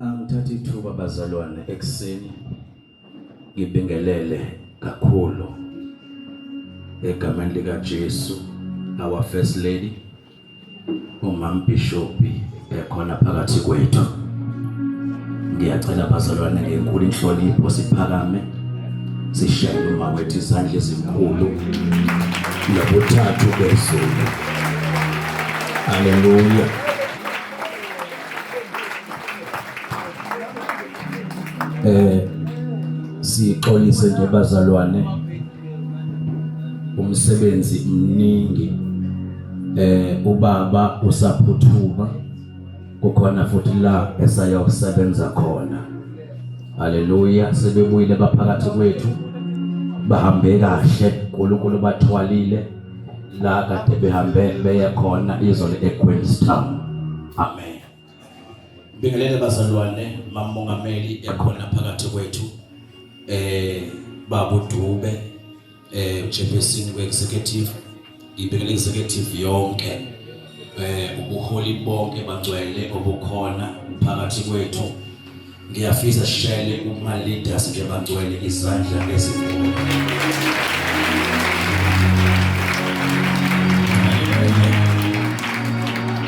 Angithatha ithuba bazalwane ekuseni ngibingelele kakhulu egameni lika Jesu our first lady umam bishop ekhona phakathi kwethu. Ngiyacela bazalwane ngenkulu inhlonipho siphakame sishayele uma wethu izandla ezinkulu nobuthathu bezulu. Haleluya. Sixolise nje bazalwane, umsebenzi mningi, ubaba usaphuthuma, kukhona futhi la esayokusebenza khona. Haleluya, sebebuyile baphakathi kwethu, bahambe kahle, uNkulunkulu bathwalile la kade behambe beye khona izolo eQueenstown. Amen. Bingelele bazalwane, mamongameli ekhona phakathi kwethu, Babu Dube, chairperson we-executive, ngibingelele executive yonke, ubuholi bonke bangcwele obukhona phakathi kwethu. Ngiyafisa sishayele kuma leaders nje bangcwele izandla ezinkulu.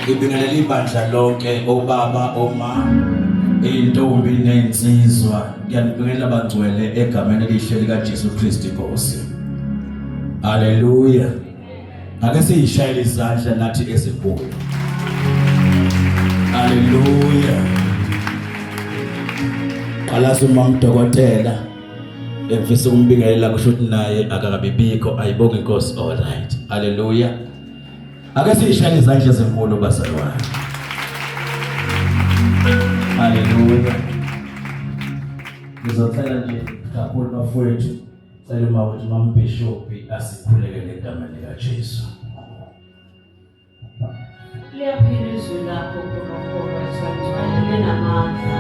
Ngibingelela ibandla lonke, obaba, oma, intombi nensizwa. Ngiyanibingelela bangcwele egameni elihle lika Jesu Kristu inkosi. Haleluya. Ake siyishayele izandla nathi ezinkulu. Haleluya. Qalaza umama dokotela engifisa ukumbingelela kusho ukuthi naye akakabibikho, ayibonge inkosi. All right. Haleluya. Ake siyishayele izandla ezinkulu bazalwane. Haleluya. Ngizocela nje kakhulu bafowethu, cela uma ukuthi mambishophi asikhulekele egameni likaJesu. Liyaphila izwi lakho Nkulunkulu wethu ongcwele, linamandla.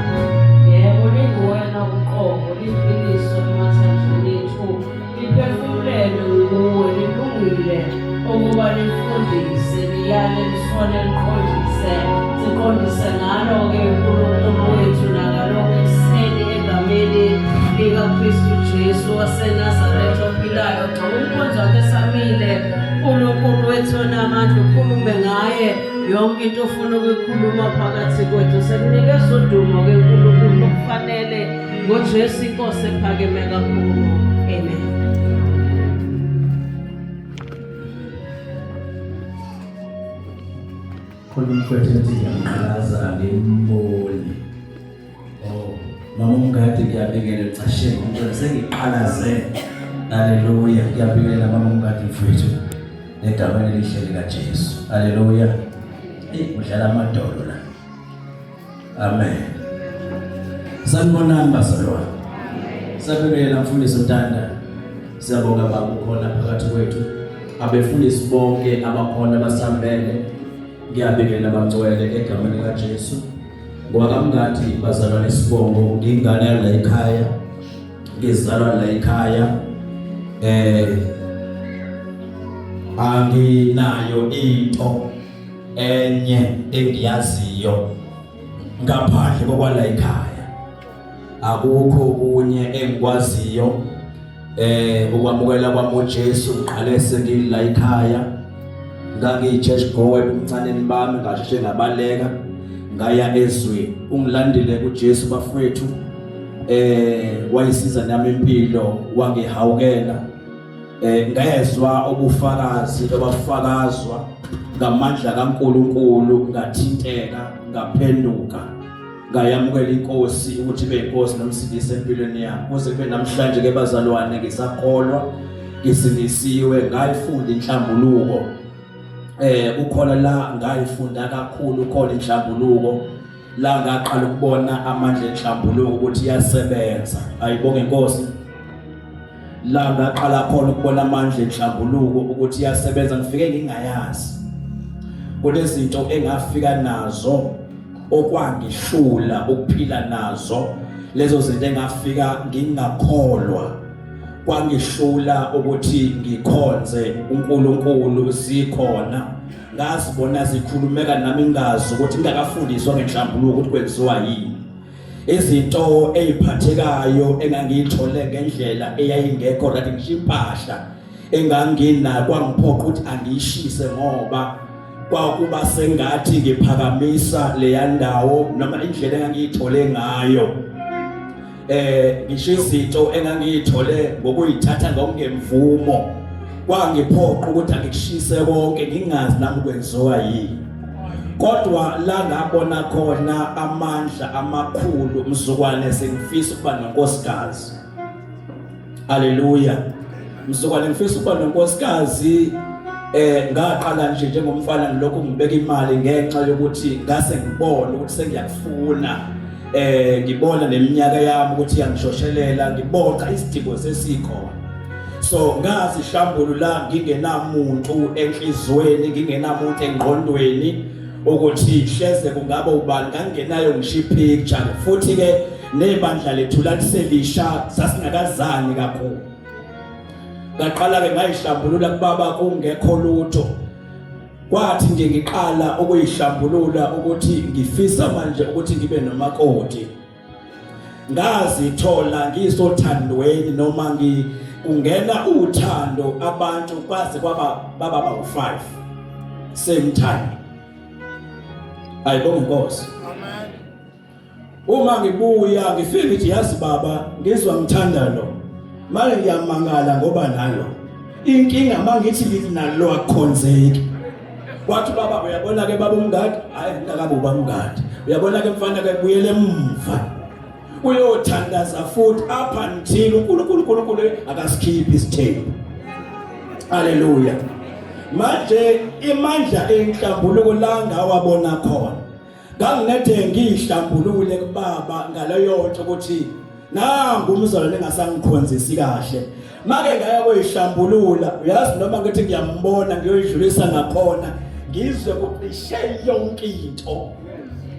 Yebo, linguwena uqobo, liqiniso emathanjeni ethu, liphefumulelwe nguwe, lilungile ukuba lifundise, liyale, lisole, liqondise. Siqondise ngalo-ke uNkulunkulu wethu nangalokhu ekuseni egameni likaKristu Jesu waseNazaretha ophilayo. Gcoba umkhonzi wakhe esamile, uNkulunkulu wethu onamandla, ukhulume ngaye yonke into ofuna ukuyikhuluma phakathi kwethu. Sekunikeza udumo-ke uNkulunkulu lokufanele ngoJesu iNkosi ephakeme kakhulu. Amen. Khona umfowethu ethi ngiyamqalaza angimboni. Oh, mama umngadi ngiyabingelela cishe ngicela sengiqalaze. Haleluya, ngiyabingelela mama umngadi mfowethu. Egameni elihle likaJesu. Haleluya. Ey, udlala amadolo la. Amen. Sanibonani bazalwane. Sabingelela mfundisi Ntanda. Siyabonga baba ukhona phakathi kwethu. Abefundisi bonke abakhona basambele. Ngiyabingelela bangcwele egameni likaJesu. Ngoba kamngadi bazalwane isibongo ngingane yala ekhaya. Ngizalwa la ekhaya. Anginayo into enye engiyaziyo ngaphandle kokwala ekhaya. Akukho okunye engikwaziyo. Ukwamukela kwami uJesu ngiqale sengila ekhaya. Ngangiyi-church goer ebuncaneni bami, ngasheshe ngabaleka ngaya ezweni. Ungilandile uJesu bafowethu, wayisiza nami impilo, wangihawukela. Ngezwa ubufakazi obafakazwa ngamandla kaNkuluNkulu, ngathinteka, ngaphenduka, ngayamukela inkosi ukuthi ibe inkosi nomsindisi empilweni yami. Kuze kube namhlanje ke bazalwane, ngisakholwa, ngisindisiwe, ngayifunda inhlambuluko. Ukhona la ngayifunda kakhulu ukhona inhlambuluko, la ngaqala ukubona amandla enhlambuluko ukuthi iyasebenza. Ayibonge inkosi. La ngaqala khona ukubona amandla enhlambuluko ukuthi iyasebenza, ngifike ngingayazi. Kunezinto engafika nazo okwangihlula ukuphila nazo, lezo zinto engafika ngingakholwa kwangihlula ukuthi ngikhonze uNkulunkulu zikhona. Ngazibona zikhulumeka nami ngazi ukuthi ngingakafundiswa ngenhlambuluko ukuthi kwenziwa yini. Izinto eziphathekayo engangiyithole ngendlela eyayingekho right, ngisho impahla enganginakwa kwangiphoqa ukuthi angiyishise ngoba kwakuba sengathi ngiphakamisa leya ndawo noma indlela engangiyithole ngayo. Ngisho izinto engangiyithole ngokuyithatha ngokungemvumo kwangiphoqa ukuthi angikushise konke, ngingazi nami kwenziwa yini. Kodwa la ngabona khona amandla amakhulu mzukwane sengifisa ukuba nonkosikazi. Haleluya. Mzukwane ngifisa ukuba nonkosikazi. Ngaqala nje njengomfana ngilokhu ngibeka imali ngenxa yokuthi ngase ngibone ukuthi sengiyakufuna. Ngibona neminyaka yami ukuthi iyangishoshelela, ngibona isidingo sesikhona. So ngazihlambulula ngingenamuntu enhlizweni, ngingenamuntu engqondweni ukuthi hleze kungaba ubani, ngangingenayo ngisho ipicture. Futhi ke nebandla lethu laliselisha, sasingakazani kakhulu. Ngaqala ke ngayihlambulula kubaba kungekho lutho. Kwathi nje ngiqala ukuyihlambulula ukuthi ngifisa manje ukuthi ngibe nomakoti, ngazithola ngisothandweni noma ngikungena uthando abantu kwaze kwaba baba bawu5 same time. Ayibonge Nkosi. Amen. Uma ngibuya ngifike ngithi yazi baba ngizwa ngithanda lo, manje ngiyamangala ngoba nalo inkinga mangithi ngithi nalo akukhonzeki. Wathi baba uyabona ke baba umngadi, hayi ngingakabi ubaba umngadi, uyabona ke mfana ke buyele emva uyothandaza futhi up until uNkulunkulu uNkulunkulu akasikhiphi isithembu. Haleluya. Manje imandla enhlambuluko la ngawabona khona, nganginethe ngiyihlambulule kubaba ngaleyo nto ukuthi nangu umzalwane engasangikhonzisi kahle. Make ngaya koyihlambulula, uyazi noma ngithi ngiyambona ngiyoyidlulisa ngakhona, ngizwe kucishe yonke into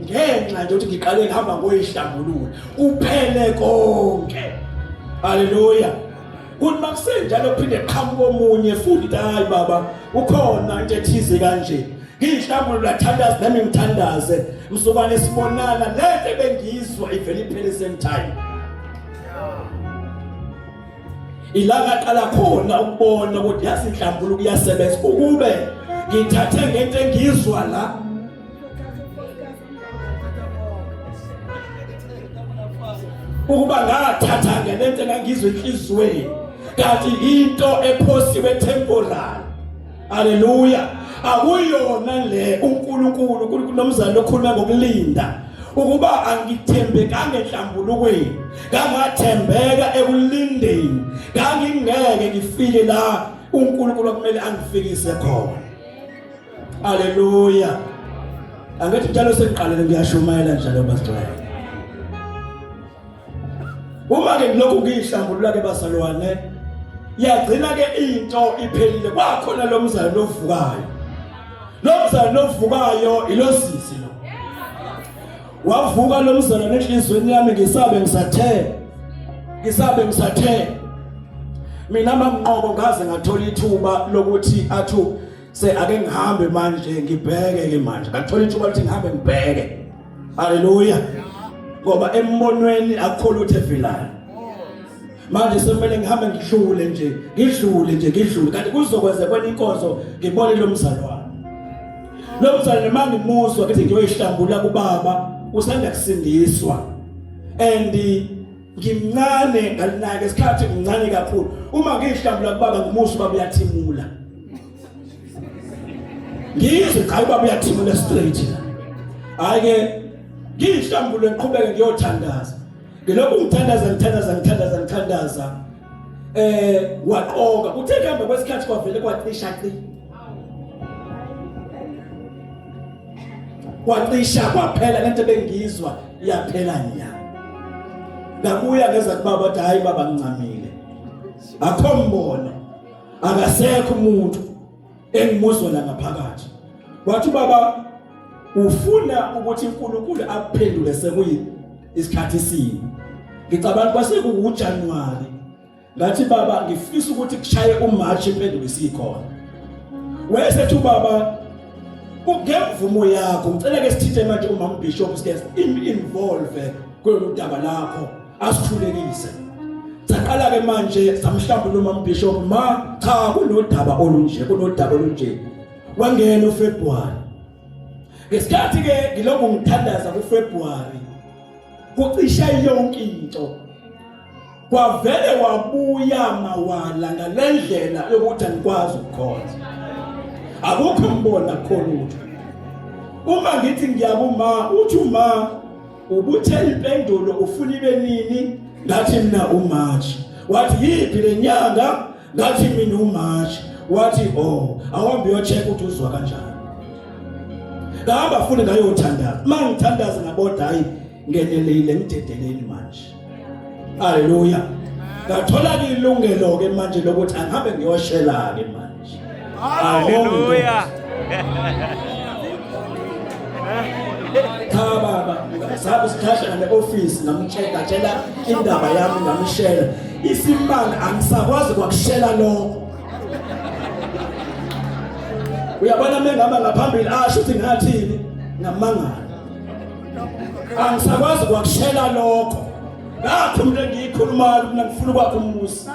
ngenxa nje ukuthi ngiqale ngihamba ngoyihlambulula kuphele konke. Haleluya. Kuthi makusenjalo phinde qhamuka omunye futhi, hayi baba ukhona into ethize kanje, ngiyihlambulula thandaze nami ngithandaze, msukwane sibonana lento ebengizwa ivele iphele same time. Ila ngaqala khona ukubona ukuthi yazi inhlambuluko iyasebenza, ukube ngithathe ngento engizwa la. Ukuba ngathatha ngelento engangizwa enhliziyweni, kanti into ephosiwe temporal. Haleluya. Akuyona le uNkulunkulu, uNkulunkulu nomzali okhuluma ngokulinda ukuba angithembekanga enhlambulukweni, ngangathembeka ekulindeni, ngangingeke ngifike la uNkulunkulu akumele angifikise khona. Haleluya. Angithi njalo sengiqalile ngiyashumayela njalo bazalwane. Uma ke ngilokhu ngiyihlambulula ke bazalwane, yagcina ke into iphelile. Kwakhona lo mzali ovukayo, lo mzali ovukayo ilosisi lo wavuka lo mzalwane enhlizweni yami, ngisabe ngisathe ngisabe ngisathe mina mamnqobo ngaze ngathola ithuba lokuthi athu se ake ngihambe manje ngibheke ke manje, ngathola ithuba lokuthi ngihambe ngibheke. Haleluya. Ngoba embonweni akukho lutho evilayo. Manje sekumele ngihambe ngidlule nje, ngidlule nje, ngidlule, kanti kuzokwenza kwenye inkonzo ngibone lo mzalwane. Lo mzalwane mangimuzwa ngithi ngiyoyihlambula kubaba, usanda kusindiswa. And ngimncane ngalinaka isikhathi, ngincane kakhulu. Uma ngiyihlambula kubaba ngimuzwa ubaba uyathimula. Ngizwe cha ubaba uyathimula straight la. Hayi ke ngiyihlambule ngiqhubeke ngiyothandaza. Ngilokhu ngithandaza ngithandaza ngithandaza ngithandaza. Waqoka kuthe kuhamba kwesikhathi kwavele kwacisha ci. Kwacisha kwaphela lento bengizwa iyaphela nya. Ngabuya ngeza kubaba wathi hayi baba ngincamile. Akho mbono. Akasekho umuntu engimuzwa la ngaphakathi. Wathi baba ufuna ukuthi uNkulunkulu akuphendule sekuyi isikhathi sini. Ngicabanga kwase kuuJanuary. Ngathi baba ngifisa ukuthi kushaye uMarch impendulo isikhona. Wayesethi ubaba Kungemvumo yakho ngicela ke sithinte manje umama bishop sike involve kulolu daba lakho asikhulekise. Saqala ke manje samhlambula umama bishop ma cha kunodaba olunje kunodaba olunje. Wangena uFebruary. Ngesikhathi ke ngilokhu ngithandaza kuFebruary kucishe yonke into kwavele wabuya mawala ngalendlela yokuthi angikwazi ukukhonza akukho ngibona kholutho uma ngithi ngiyakuma uthi uma ubuthe impendulo ufuna ibe nini ngathi mina uMarch wathi yiphi lenyanga ngathi mina uMarch wathi oh awuhambe uyocheck ukuthi uzwa kanjani ngahamba futhi ngayothandaza uma ngithandaza ngabona hayi ngenelile ngidedeleni manje haleluya ngathola ilungelo ke manje lokuthi angihambe ngiyoshela ke manje haleluya cha baba sabe sikhashana ne-ofisi ngamtshela ngatshela indaba yami ngamshela isimanga angisakwazi kwakushela lokho uyabona mengihamba ngaphambili asho ukuthi ngathini ngamangala angisakwazi kwakushela lokho ngakho umuntu engiyikhulumayo mina ngifuna ukwakha umuzi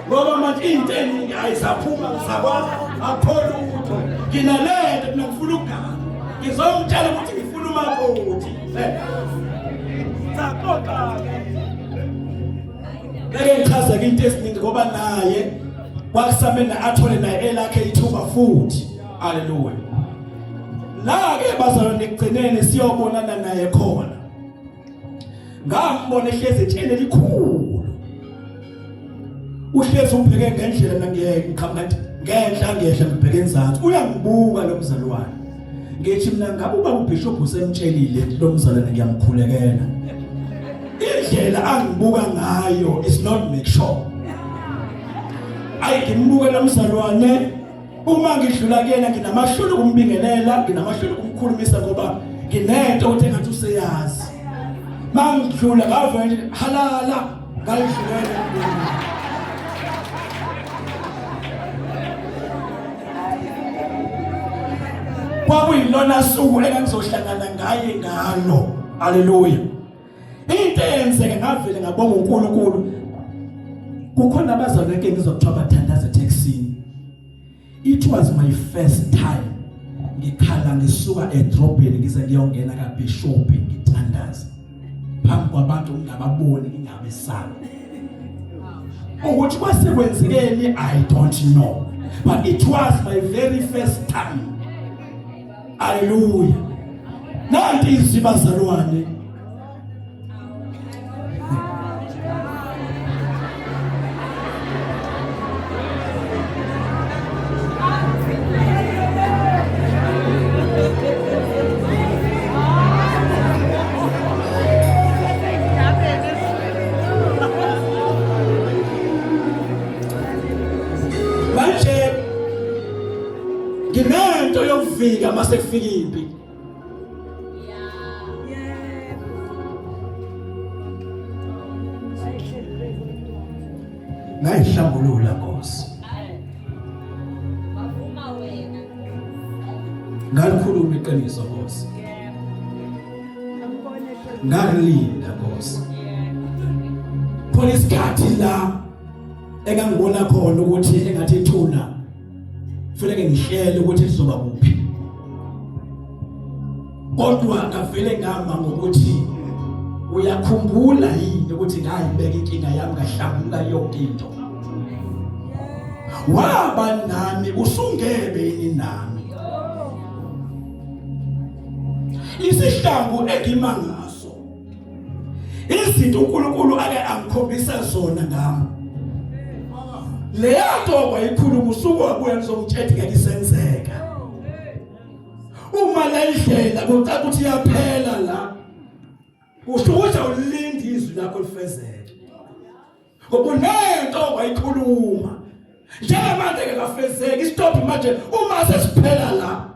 ngoba manje into eningi ayisaphuma ngisakwazi akukho lutho nginalento mina ngifuna ukugana ngizomtshela ukuthi ngifuna umakoti saxoxa-ke ngeke ngichaze-ke into eziningi ngoba naye kwakusamele athole naye elakhe ithuba futhi aleluya la-ke bazalwane ekugcineni siyobonana naye khona ngambona ehlezi etsheni elikhulu uhlezi ubheke ngendlela mina ngiqhamuka ngenhla ngehla ngibheke enzansi uyangibuka lo mzalwane ngithi mina ngabe uba ubishop usemtshelile lo mzalwane ngiyamkhulekela indlela angibuka ngayo is not make sure ayi ngimbuke lo mzalwane uma ngidlula kuyena nginamahloni ukumbingelela nginamahloni ukumkhulumisa ngoba nginento ukuthi engathi useyazi mangidlula ngavele halala ngayidlulela kwakuyilona suku engangizohlangana ngaye ngalo haleluya into eyenzeke ngavele ngabonga uNkulunkulu kukhona abazalwane ke ngizokuthiwa bathandaza etaxini it was my first time ngikhala ngisuka edrobheni ngize ngiyongena kaBishop ngithandaza phambi kwabantu ngingababoni ngingabesabi ukuthi kwase kwenzekeni i don't know but it was my very first time Haleluya. Nanti izwi bazalwane. Manje nginento yokuvika mase kufika impi ngayihlambulula Nkosi ngalikhuluma iqiniso Nkosi ngakulinda Nkosi khona isikhathi la engangibona khona ukuthi engathi ithuna kufanele ngihlele ukuthi lizoba kuphi kodwa ngavele ngama ngokuthi uyakhumbula yini ukuthi ngayibeka inkinga yami ngahlambuluka yonke into waba nami usungebe yini nami isihlangu engima ngaso izinto uNkulunkulu ake angikhombisa zona ngami leya nto wayikhuluma usuku wabuya ngizomtshela ngeke isenzeka uma le ndlela kucaca ukuthi iyaphela la kusho ukuthi awulindi izwi lakho lifezeke ngoba unento wayikhuluma njengamanje ngekafezeki istop manje uma sesiphela la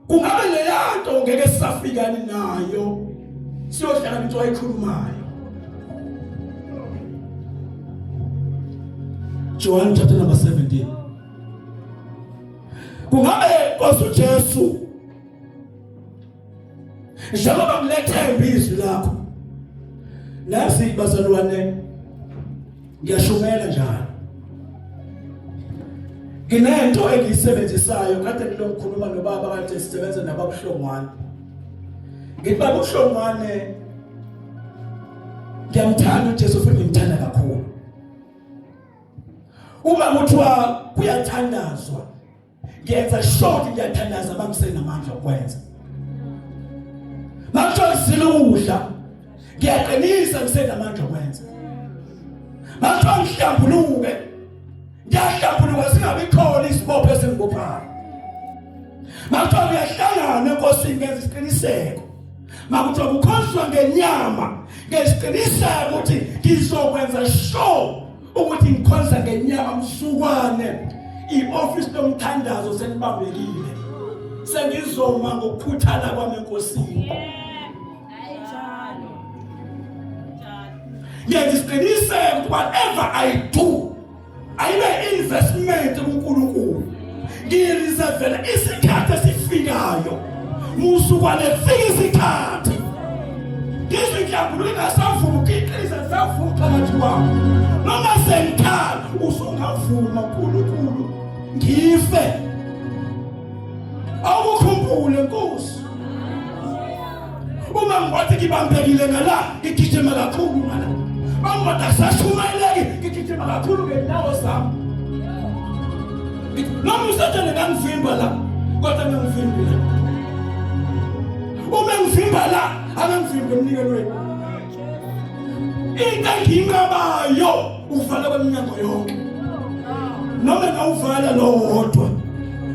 kungabe leyanto ngeke sisafikani nayo siyohlala into ayikhulumayo John chapter number 17. Kungabe Nkosi uJesu njengoba ngilethemba izwi lakho nazi bazalwane ngiyashumela njalo nginento engiyisebenzisayo kade ngilokukhuluma nobaba kade sisebenza nababuhlongwane ngithi baba uhlongwane ngiyamthanda uJesu futhi ngimthanda kakhulu uma kuthiwa kuyathandazwa ngiyenza sure ngiyathandaza bangisenamandla okwenza makuthiwa ngisile ukudla ngiyaqinisa ngisenamandla okwenza makuthiwa ngihlambuluke ngiyahlambuluka singabi khona isibopho esingibophayo makuthiwa kuyahlangana enkosini ngenza isiqiniseko makuthiwa kukhonzwa ngenyama ngesiqiniseko ukuthi ngizokwenza sure ukuthi ngikhonza ngenyama msukwane i-office lomthandazo selibambekile sengizoma ngokukhuthala kwami enkosini ngenza isiqiniseko ukuthi whatever i do ayibe investment kuNkulunkulu ngireservela isikhathi esifikayo musukwane kufika isikhathi ngizwe inhlambuluko ingasavumi ukiqiniza ngisavuma phakathi kwami noma sengikhala usungavuma uNkulunkulu ngife awukhumbule Nkosi uma ngiwathi ngibambekile ngala ngigijima kakhulu ngala bangiwathi akusashumayeleki ngigijima kakhulu ngendawo zami noma usathane ngangivimba la kodwa ngangivimbi la uma ngivimba la akangivimbi emnikelweni into engiyinqabayo uvala kweminyango yonke noma ngawuvala lo wodwa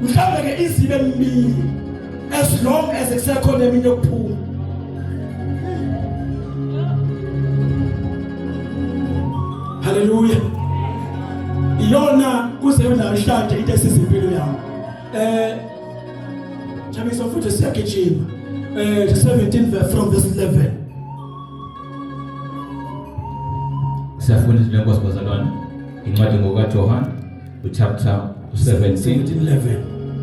mhlawumbe ke izibe emibili as long as kusekhona eminye yokuphuma haleluya iyona kuze namhlanje into esizimpilo yami eh Jabisa futhi siyagijima eh 17 from verse 11 Siyafunda izwi lenkosi bazalwane incwadi ngokaJohn uchapter 17 11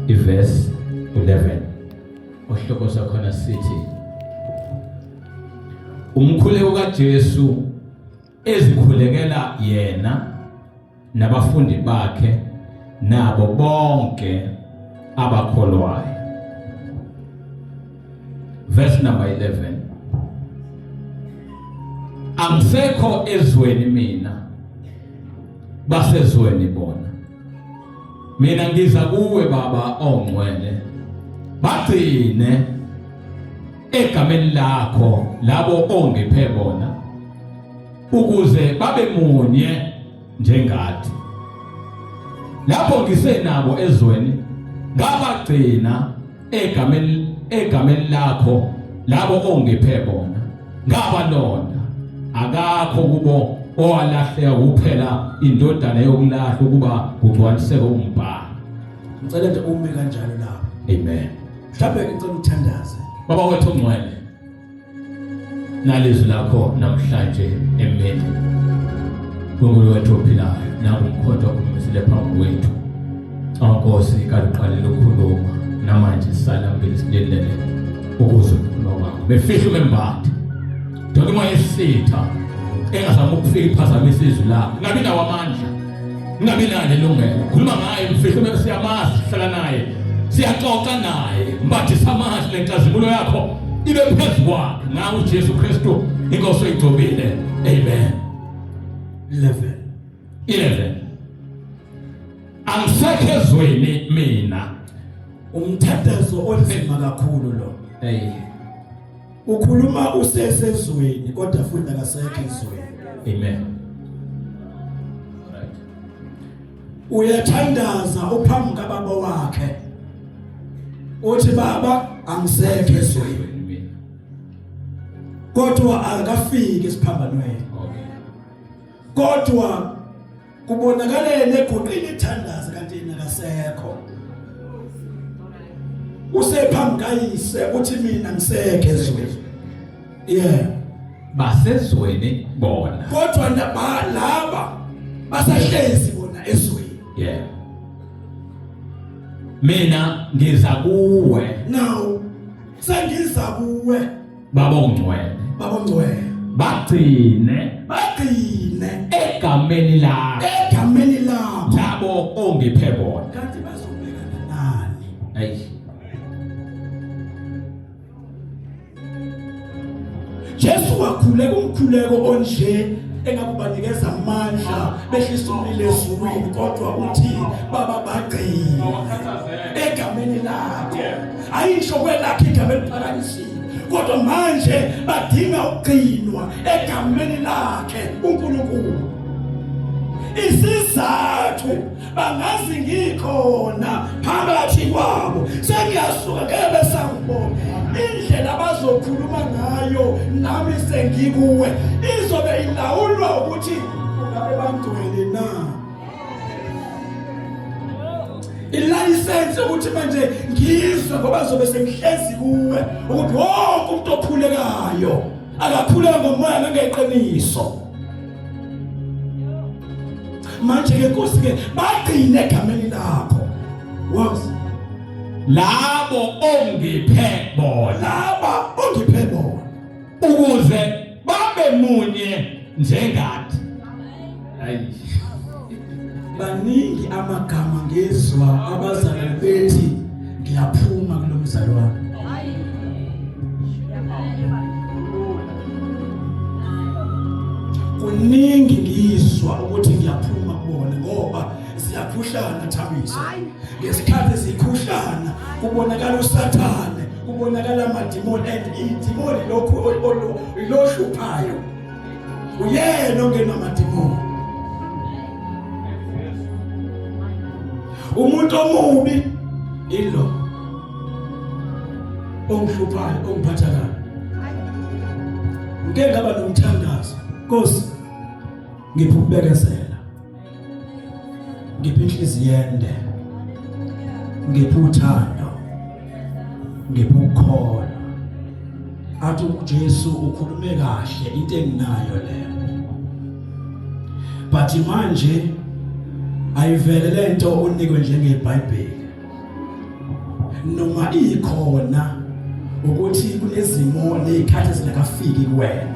iverse 11 ohloko sakhona sithi umkhuleko kaJesu ezikhulekela yena nabafundi bakhe nabo bonke abakholwayo verse number 11 angisekho ezweni mina basezweni bona mina ngiza kuwe baba ongcwele bagcine egameni lakho labo ongiphe bona ukuze babe munye njengathi lapho ngisenabo ezweni ngabagcina egameni egameni lakho labo ongiphe bona ngabalonda akakho kubo owalahleka kuphela indodana yokulahla ukuba kugcwaliseke umbhalo ngicela nje ume kanjalo lapho amen mhlawumbe ngicela uthandaze baba wethu ongcwele nalizwi lakho namhlanje emini uNkulunkulu wethu ophilayo nakumkhonto okumisile phambi kwethu awu Nkosi kaluqalile ukukhuluma namanje sisalambile silindele ukuzwa ukukhuluma kwakho befihla umembatha dona uma isitha engazama ukufika iphazamisa izwi lakho ngabi nawo amandla Ungabi nalo ilungelo. Khuluma ngaye mfihlo uma siyamazi sihlala naye. Siyaxoxa naye. Mbathisa amandla lenkazimulo yakho ibe phezu kwakhe. Ngawe uJesu Kristu inkosi oyigcobile. Amen. 11 11 Angisekho ezweni mina. Umthandazo onzima kakhulu lo. Hey. Ukhuluma usesezweni kodwa futhi akasekho ezweni. Amen. Right. Uyathandaza uphambi kababa wakhe. Uthi baba angisekho ezweni. Mina. Kodwa akafiki esiphambanweni. Okay. Kodwa kubonakalele eguqile ethandaza kanti yena akasekho usephambi kayise uthi mina ngisekho ezweni yeah basezweni bona kodwa laba basahlezi bona ezweni yeah Mina ngiza kuwe. Now sengiza kuwe. Baba ongcwele. Baba ongcwele. Bagcine. Bagcine egameni lakho. Egameni lakho. Labo ongiphe bona. Kanti bazobhekana nani? Ayi. Jesu wakhuleka umkhuleko onje engakubanikeza amandla behlisa umlilo ezulwini kodwa uthi baba bagcine egameni lakho ayisho kwelakhe igama eliphakanyisiwe kodwa manje badinga ukugcinwa egameni lakhe uNkulunkulu isizathu bangazi ngikhona phakathi kwabo sengiyasuka ngeke besangibona indlela abazokhuluma ngayo nami sengikuwe izobe ilawulwa ukuthi ungabe bangcwele na ilayisensi ukuthi manje ngizwe ngoba zobe sengihlezi kuwe ukuthi wonke umuntu okhulekayo akakhuleka ngomoya nangeqiniso manje ke Nkosi ke bagcine egameni lakho was labo ongiphe bona laba ongiphe bona ukuze babe munye njengathi ayi baningi amagama ngezwa abazalwane bethi ngiyaphuma kulomzalwane kuningi ngizwa ukuthi ngiyaphuma kubona ngoba siyakhuhlana Thabiso ngesikhathi sikhuhlana kubonakala usathane kubonakala amadimoni and idimoni lokhu lohluphayo uyena ongenwa amadimoni umuntu omubi ilo ongihluphayo ongiphatha kabi ngike ngaba nomthandazo Nkosi ngipha ukubekezela ngipha inhliziyo ende ngipha uthando ngipha ukukholwa athi uJesu ukhulume kahle into enginayo leyo but manje ayivele lento unikwe njengeBhayibheli noma ikhona ukuthi kunezimo nezikhathi ezingakafiki kuwena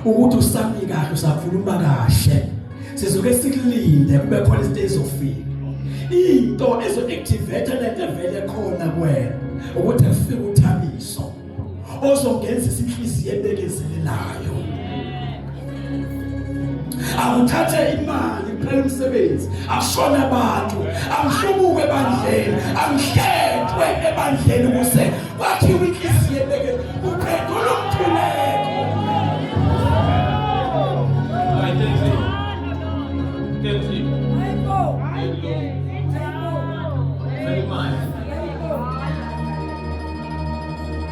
ukuthi usami kahle usakhuluma kahle sizoke sikulinde kube khona izinto ezofika into ezo-activate lento evele khona kuwena ukuthi kufike uthabiso ozongenzisa inhliziyo ebekezelelayo akuthathe imali kuphela umsebenzi akushona abantu angihlubuke ebandleni angihlethwe ebandleni ukuze kwakhiwe inhliziyo ebeke kuphendula umkhuleko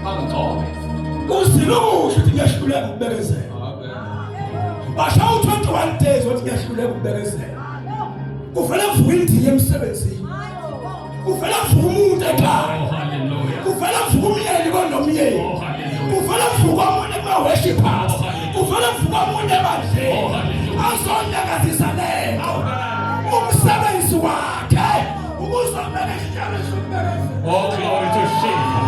Bangigcobe. Kuzile ukusho ukuthi ngiyahluleka ukubekezela. Basha u-21 days wathi ngiyahluleka ukubekezela. Kuvele kuvuka indiya emsebenzini. Kuvele kuvuka umuntu ekhaya. Oh, hallelujah. Kuvele kuvuka umyeni konomyeni. Oh, hallelujah. Kuvele kuvuka omunye kuma-worshipers. Oh, hallelujah. Kuvele kuvuka omunye ebandleni. Oh, hallelujah. Azonyakazisa lento. Umsebenzi wakhe ukuzomela isihlalo sokubekezela. Oh, glory to Jesus.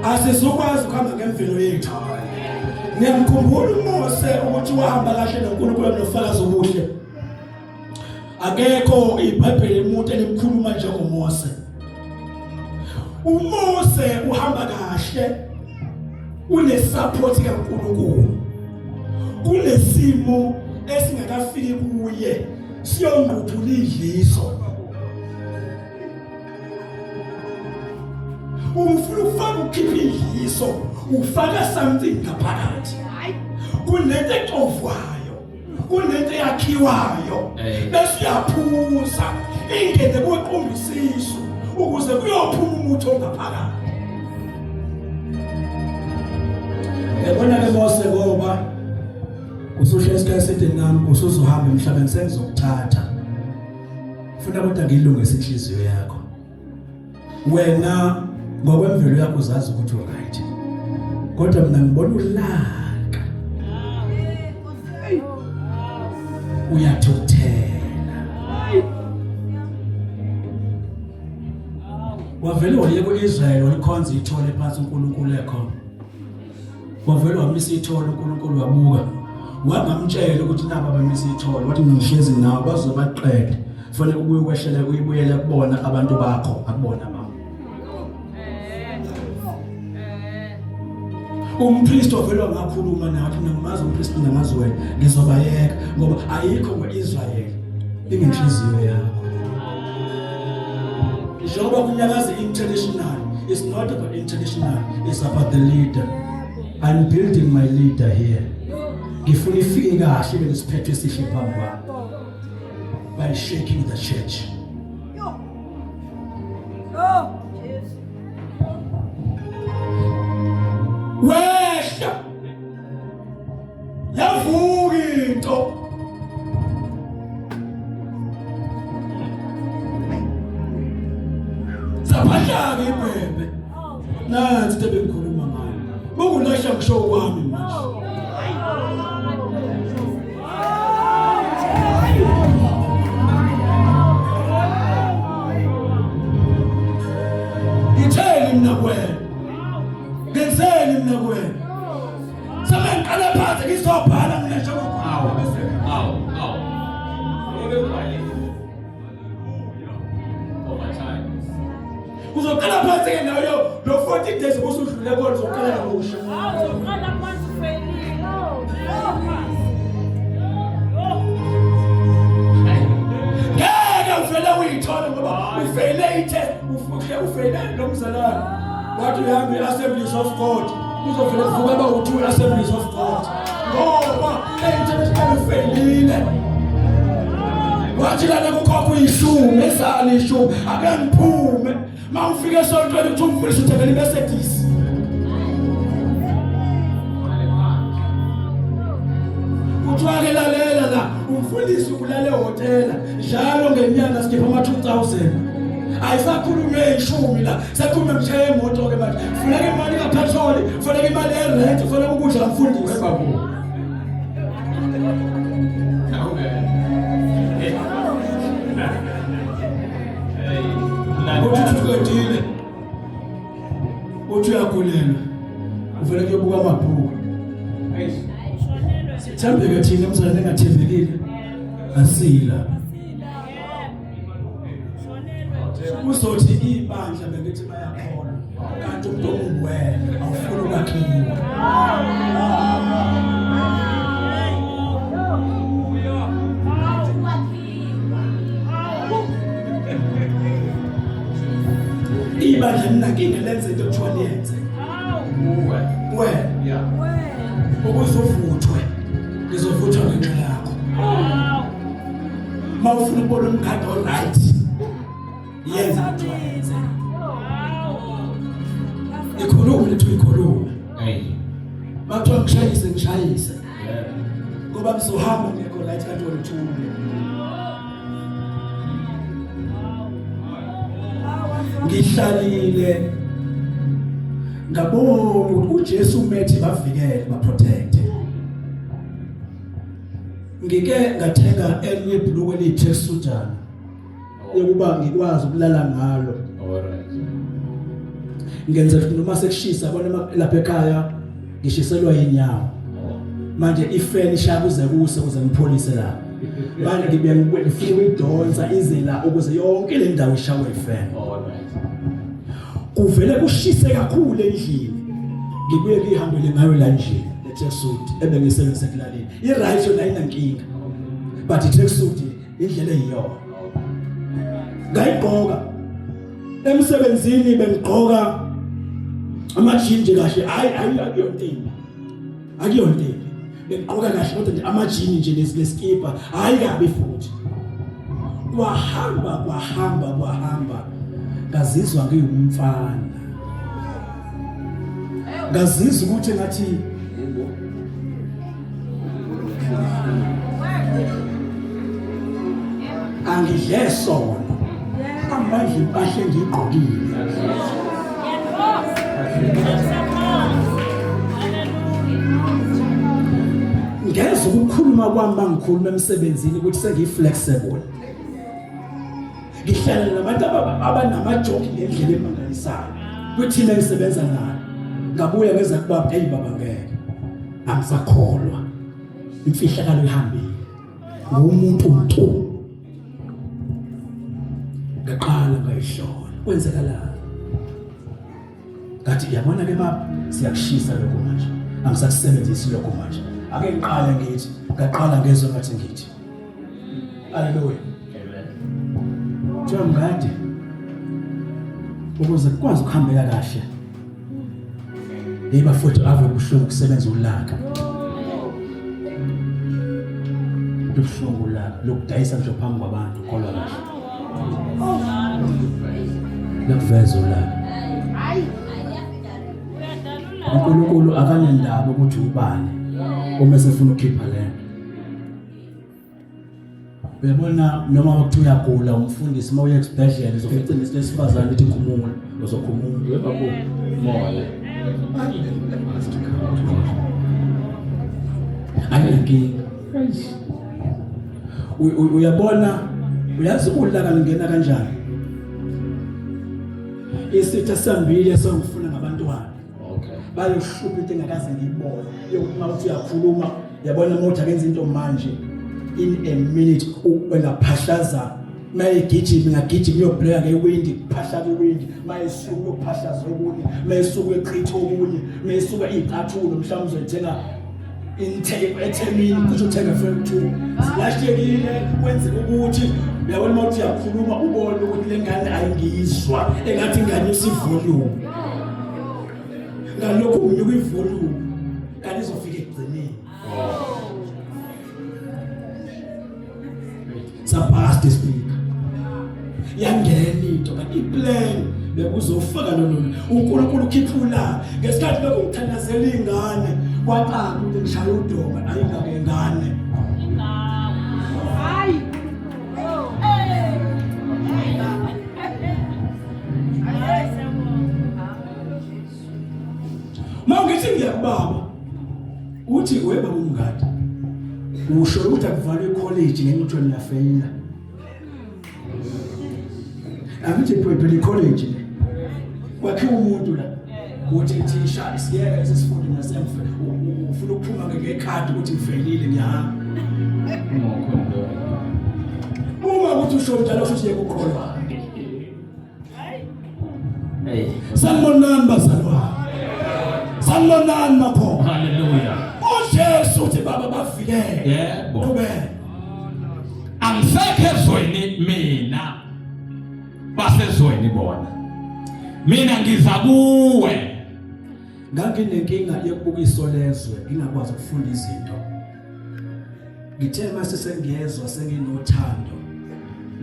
Asizukwazi ukuhamba ngemvelo yethu. Niyamkhumbula uMose ukuthi wahamba kahle noNkulunkulu nofakazi obuhle. Akekho iBhayibheli umuntu elimkhuluma njengoMose. uMose uhamba kahle une support kaNkulunkulu. Kunesimo esingakafiki kuye siyongquphula idliso. Ufuna ukufaka ukukhipha idliso, ufaka something ngaphakathi. Kunento exovwayo. Kunento eyakhiwayo. Bese uyaphuza ingene kuqumba isisu ukuze kuyophuma umuthi ongaphakathi. Yabona ke Mose ngoba Usuhle isikhathi eside nami, usuzohamba emhlabeni, sengizokuthatha. Funa kodwa ngilungise inhliziyo yakho. Wena ngokwemvelo yakho uzazi ukuthi uright, kodwa mina ngibona ulaka, uyathukuthela. Wavele waye ku-Israyeli walikhonza ithole phansi uNkulunkulu ekhona. Wavele wamisa ithole uNkulunkulu wabuka, wangamtshela ukuthi naba bamisa ithole, wathi ngihlezi nawe bazoze baqede, fanele ubuye ukwehlele uyibuyele kubona abantu bakho, akubona bami. Umpristi wavele wangakhuluma nathi, mina ngimazi umpristi, mina ngazi wena, ngizobayeka ngoba ayikho ngo-Israyeli ingenhliziyo yakho. Njengoba kunyakaza international, it's not about international, it's about the leader. I'm building my leader here. Ngifuna ifike kahle ibe nesiphetho esihle phambi kwami by shaking the church. Wehla yavuka into. Saphahlaka ibhebhe. Nansi into ebengikhuluma ngayo. Bukulahla ngisho kwami manje. Ngitheni mina kuwena? Ngenzeni mina kuwena? Sebengiqale phansi ngizobhala mina njengoba Awu, awu, awu. Ngobe ubhalile. Overtime. Uzoqala phansi ke nayo lo 40 days ubusudlule kona, uzoqala kabusha. Uzoqala phansi ufeyilile. Ngeke uvele uyithole ngoba ufeyile i-test, ufuhle ufeyile lo mzalwane. Wathi uyahamba i-Assemblies of God, kuzovele kuvuka abawu-2 i-Assemblies of God ngoba e-international ufeyilile. Wathi lana kukhokha uyishumi, ezani ishumi, ake ngiphume. Ma ufika esontweni kuthiwa umfundisi uthengele iMercedes. Kuthiwa-ke lalela la, umfundisi ulale ehhotela njalo ngenyanga sikhipha ama-2000. Ayisakhulunywe ishumi la, sekukhulunywe mshaya emoto-ke manje. Funeka imali kapetroli, funeka imali yerent, funeka ukudla mfundisi. Webabu. Hey. Hey. Uthi uqedile, uthi uyagulelwa, uvele kuyobuka amabhuku. Hey. Sithembeke thina emzalwane engathembekile asila. Uzothi ibandla bengithi bayakholwa, kanti umuntu omubi wena awufuni ukwakhiwa. Ibandla linankinga lenze into ekuthiwa liyenze. Uwe. Wena ukuze uvuthwe, ngizovuthwa ngenxa yakho. Uma ufuna ukubona umkhado oright, yenza kuthiwa yenze. Ikhulume lethu ikhulume. Hey. Makuthiwa ngishayise, ngishayise. Yeah. Ngoba ngizohamba ngekho right kanti wena uthule. Ngihlalile ngabona ukuthi uJesu umethi bavikele, baprotect. Ngike ngathenga elinye ibhuluku eliyi-tracksuitana yokuba ngikwazi ukulala ngalo. All right. Ngenzela ukuthi noma sekushisa, yabona lapha ekhaya ngishiselwa inyawo. Manje ifeni ishaya kuze kuse ukuze ngipholise la. Manje ngibuye ngifuna ukuyidonsa ize la ukuze yonke le ndawo ishawe ifeni. All right. Kuvele kushise kakhulu endlini. Ngibuye ngihambele ngayo la nje le tracksuit ebengisebenzisa ekulaleni. I-right yona ayinankinga. But i-tracksuit indlela eyiyona. Ngayigqoka emsebenzini, bengigqoka amajini kahle, hayi hayi akuyonto, akuyonto. Bengigqoka kahle kodwa nje amajini nje leskipa, hayi kabi futhi. Kwahamba kwahamba kwahamba, ngazizwa ngiwumfana, ngazizwa ukuthi ngathi Angidle sona. Amandla impahla engiyigqokile. Ngezwe ukukhuluma kwami bangikhuluma emsebenzini ukuthi sengiyi-flexible. Ngihlala nabantu abanamajoki ngendlela emangalisayo. Kwithina engisebenza nayo. Ngabuya ngeza kubaba, hey baba ngeke. Angisakholwa. Imfihlakalo ihambile. Ngumuntu mntu. Ngaqala ngayihlola. Kwenzekalani? Ngathi yabona ke baba siyakushisa lokho manje. Angisakusebenzisi lokho manje. Ake ngiqale ngithi, ngaqala ngezwe ngathi ngithi. Haleluya. Amen. Tshela mngadi ukuze kukwazi ukuhambeka kahle. Hey bafowethu ave kubuhlungu ukusebenza ulaka. Lubuhlungu ulaka lokudayisa ngisho phambi kwabantu kholwa kahle. Lokuveza ulaka. uNkulunkulu akanendaba ukuthi ubani uma esefuna ukukhipha lento. Uyabona noma wakuthiwa uyagula umfundisi uma uye esibhedlela uzofica nesifazane ithi khumula uzokhumula. Yebo moya. Ayinkinga. Uyabona uyazi ulaka lingena kanjani? Isitha sambile songifuna ngabantwana. Okay. Bayohlupha into engakaze ngiyibone. Yokuthi uma uthi uyakhuluma yabona uma uthi akenza into manje in a minute engaphahlaza mayegijima ingagijima iyobhleka ngewindi kuphahlaka iwindi mayesuka uyophahlaza okunye mayesuka echitha okunye mayesuka iy'cathulo mhlawumbe uzoyithenga intheke ethemini kusho uthenga frame 2 zilahlekile kwenzeka ukuthi uyabona uma uthi uyakhuluma ubone ukuthi le ngane ayingizwa engathi inganyusa ivolume ngalokhu nginyuka ivolume kanti izofika ekugcineni sabhasta ispeaker yangena into kanti iplan bekuzofaka lolo uNkulunkulu ukhiphula ngesikhathi lokhu ngithandazela ingane kwacaca ukuthi ngishaya udonga ayingake ingane Hayi. Uma ngithi ngiyakubaba uthi weba umngadi usho ukuthi akuvalwe ikholeji ngenxa ukuthi niyafeyila angithi phela ikholeji le kwakhiwa umuntu la uthi thisha isiyeke lesi sifundo nasemfe ufuna ukuphuma ngekhadi ukuthi ngifeyilile ngiyahamba uma ukuthi usho njalo usho ukuthi yeke ukukholwa. Hey. Sanibonani bazalwane. Sanibonani makho. Hallelujah. uJesu uthi baba bavikele. Yebo. Qhubeka. Angisekho ezweni mina. Basezweni bona. Mina ngiza kuwe. Nganginenkinga yokubuka iso lezwe ngingakwazi ukufunda izinto. Ngithe mase sengiyezwa senginothando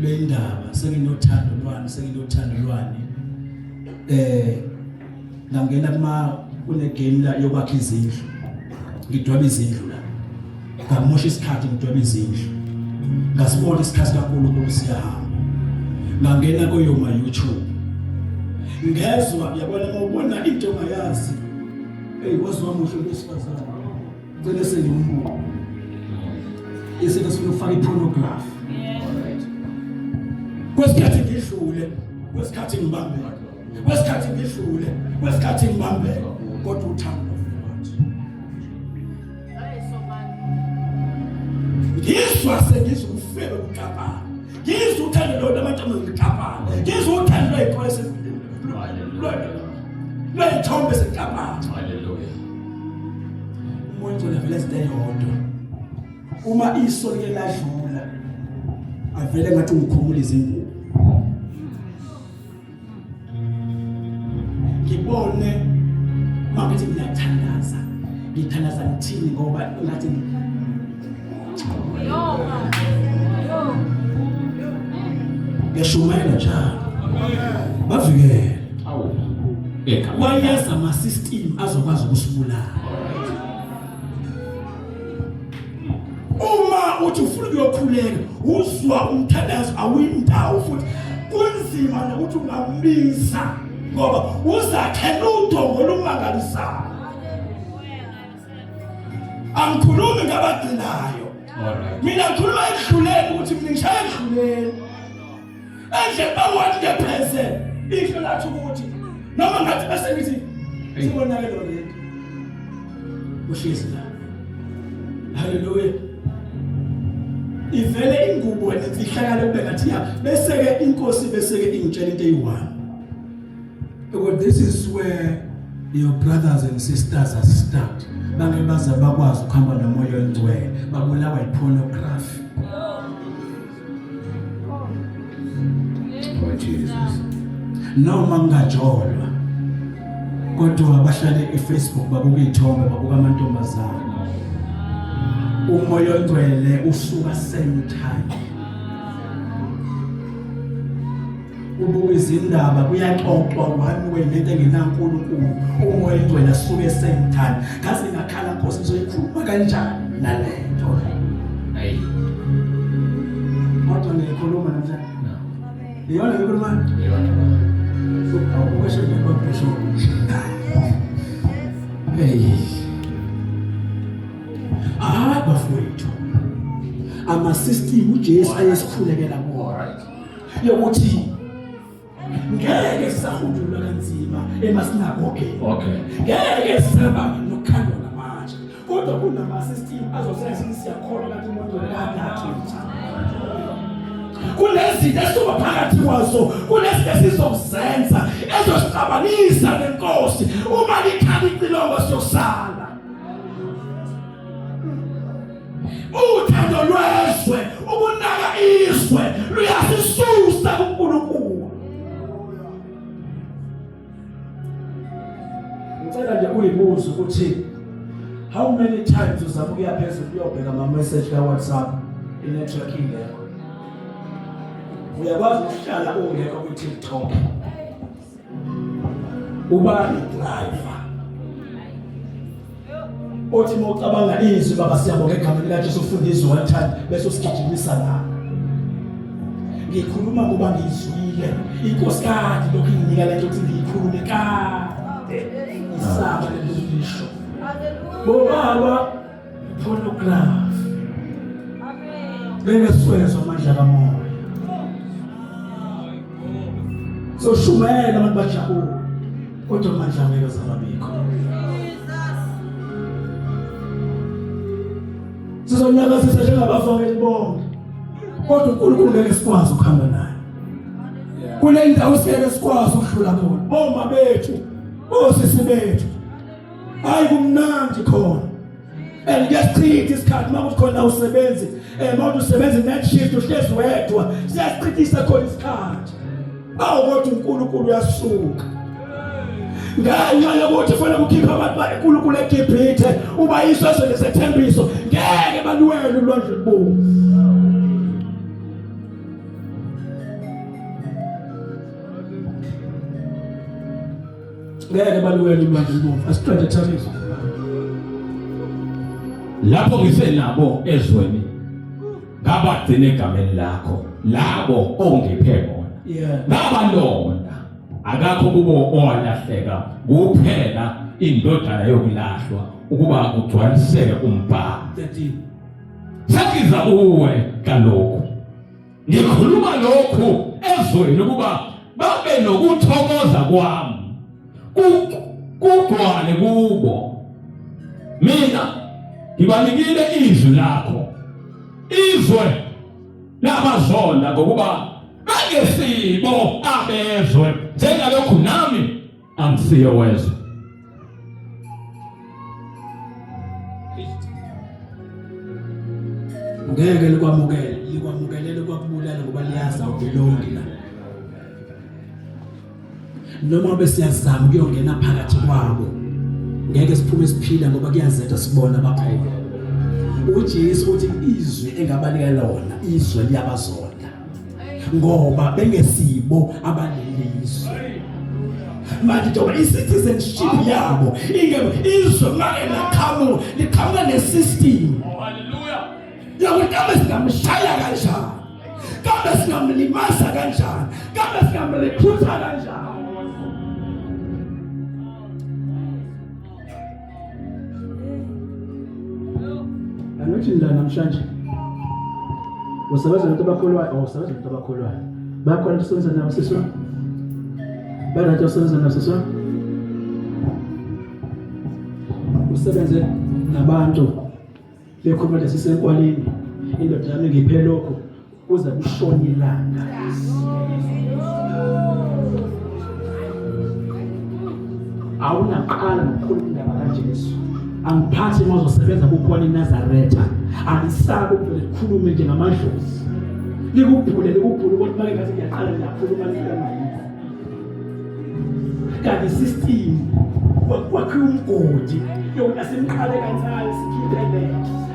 lwendaba, senginothando lwani, senginothando lwani. Ngangena kuma kune game la yokwakha izindlu. Ngidweba izindlu la. Ngamosha isikhathi ngidweba izindlu. Ngasibona isikhathi kaNkulunkulu siyahamba. Ngangena kuyoma YouTube. Ngezwa yabona uma ubona into ongayazi. Hey waziwa muhle lwesifazane. Cela sengimbuka. Isinto sifuna ukufaka ipornography. Kwesikhathi ngidlule, kwesikhathi ngibambeke. Kwesikhathi ngidlule, kwesikhathi ngibambeke. Kodwa uthando lwathi. Ngizwa sengizwa ufebe kuxabana. Ngizwa uthando lo lamantombazane kuxabana. Ngizwa uthando lwey'kole lwey'thombe zixabana. Hallelujah. Umoya ongcwele vele izinto eyodwa. Uma iso like ladlula avele ngathi ungikhumula izingubo. Ngibone makuthi ngiyathandaza. Ngithandaza ngithini ngoba ngathi ngiyashumayela njalo. Bavikele. Awu. Ekhaya. Wayeza ama system azokwazi ukusibulala. Uma uthi ufuna ukuyokhuleka uzwa umthandazo awuyindawo futhi kunzima nokuthi ungambiza ngoba uzakhela udongo olumangalisayo. Angikhulumi ngabagcinayo. Mina ngikhuluma ekudluleni ukuthi mina ngishaya ekudluleni. Enje bawathi ngepheze ihlo lathi ukuthi noma ngathi bese ngithi sibonakele already. Uhlezi la. Hallelujah. Ivele ingubo nemfihlakalo kube ngathi ya bese ke inkosi bese ke ingitshela into eyi-one. Because this is where your brothers and sisters are stuck. Bange baze bakwazi ukuhamba nomoya ongcwele, babulawa yipornography. Oh Jesus. Noma ngingajolwa kodwa bahlale eFacebook babuka izithombe babuka amantombazane. Umoya ongcwele usuka same time. Ubuka izindaba kuyaxoxwa one way lento engenankulunkulu umoya ingcwele asuke same time ngaze ngakhala nkosi ngizoyikhuluma kanjani mina lento. Hey. Kodwa ngiyikhuluma namhlanje. Iyona ngikhuluma. Iyona. Awukusho nje kwabishop. Hey. Ah bafowethu. Ama system uJesu ayesikhulekela kuwo. Yokuthi ngeke sisahudulwa kanzima emasinagogeni. Okay. Ngeke sisaba nokukhandwa ngamatshe. Kodwa kunama system azosenza ukuthi siyakholwa kanti umuntu kade. Kunezinto esizoba phakathi kwazo, kunezinto esizozenza ezosixabanisa nenkosi. Uma likhala icilongo siyosala. Uthando lwezwe, ukunaka izwe luyasisusa kuNkulunkulu. Ngicela nje uyibuze ukuthi how many times uzama ukuya phezulu uyobheka ama message ka WhatsApp i-network ingekho. Uyakwazi ukuhlala ungekho ku TikTok. Ubani driver? Othi uma ucabanga izwi baba siyabonga egameni likaJesu ufunda izwi one time bese usigijimisa la. Ngikhuluma ngoba ngizwile inkosikazi lokhu inginika lento ukuthi ngiyikhulume kade isaba lento ngisho. Bobaba pornography. Amen. Ngeke siwezwe amandla kamoya. Soshumela abantu bajabule. Kodwa amandla angeke azababikho. Sizonyakazisa njengabafowethu bonke. Kodwa uNkulunkulu ngeke sikwazi ukuhamba naye. Kule ndawo singeke sikwazi ukudlula khona. Oma bethu, osisi bethu. Hayi kumnandi khona. And kuyasichitha isikhathi uma kuthi khona usebenzi, uma usebenza night shift uhlezi wedwa, siyasichithisa khona isikhathi. Awu kodwa uNkulunkulu uyasuka. Ngenxa yokuthi fanele ukukhipha abantu baNkulunkulu eGibhithe, ubayiswe ezweni lesethembiso, ngeke baluwele ulwandle olubomvu. Ngeke baluwele ulwandle olubomvu. Asiqede Thabiso. Lapho ngisenabo ezweni ngabagcina egameni lakho labo ongiphe bona. Ngabalonda akakho kubo owalahleka kuphela indodana yokulahlwa ukuba kugcwaliseke umbhalo. 13. Sengiza kuwe kalokhu. Ngikhuluma lokhu ezweni ukuba babe nokuthokoza kwami. Kugcwale kubo. Mina ngibanikile izwi lakho. Izwe labazonda ngokuba bangesibo abezwe njengalokhu nami angisiye wezwe. Ngeke likwamukele, likwamukelele kwakubulala ngoba liyazi awubelongi la. Noma besiyazama ukuyongena phakathi kwabo, ngeke siphume siphila ngoba kuyazetha sibona abakhona. uJesu uthi izwi engabanika lona, izwe liyabazonda ngoba bengesibo abalelizwe. Manje njengoba i-citizenship yabo ingeke izwe make laqhamuka, liqhamuka ne-system. Oh, hallelujah. Yokuthi kambe singamshaya kanjani, kambe singamlimaza kanjani, kambe singamrekhutha kanjani. Angithi la namhlanje usebenza nabantu abakholwayo, oh usebenza nabantu abakholwayo. Bakhona usebenza nabo sisi wami? Banathi usebenza nabo sisi wami? Usebenze nabantu bekhuluma lesisenkwalini, indoda yami ngiphe lokho kuze kushone ilanga. Awunaqala nokukhuluma indaba kaJesu. Angiphathi uma uzosebenza kukhona iNazaretha. Angisabi ukuvele kukhulume nje ngamadlozi. Likubhule likubhule ukuthi make ngathi ngiyaqala ngiyakhuluma ngiyama. Kanti system kwakhiwa umgodi yokuthi asimqale kancane sikhiphe le.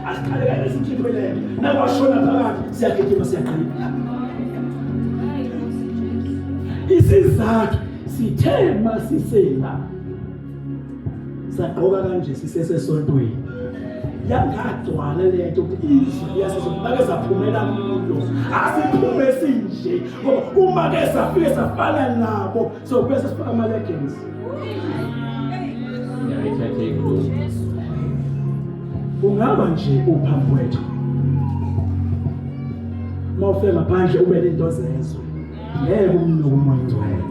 Asiqale kancane sikhiphe le. Nakwashona phakathi siyagijima siyaqina. Isizathu sithe masisela sagqoka kanje sisesesontweni yangagcwala lento ukuthi izwi liyasizwa make saphumela kulo asiphume sinje ngoba uma ke safike safana nabo so bese sifaka ama leggings. Ngiyayithatha inkulumo. Ungaba nje uphambi kwethu uma ufika ngaphandle ube nento zezwe, ngeke umnuke umoya ongcwele.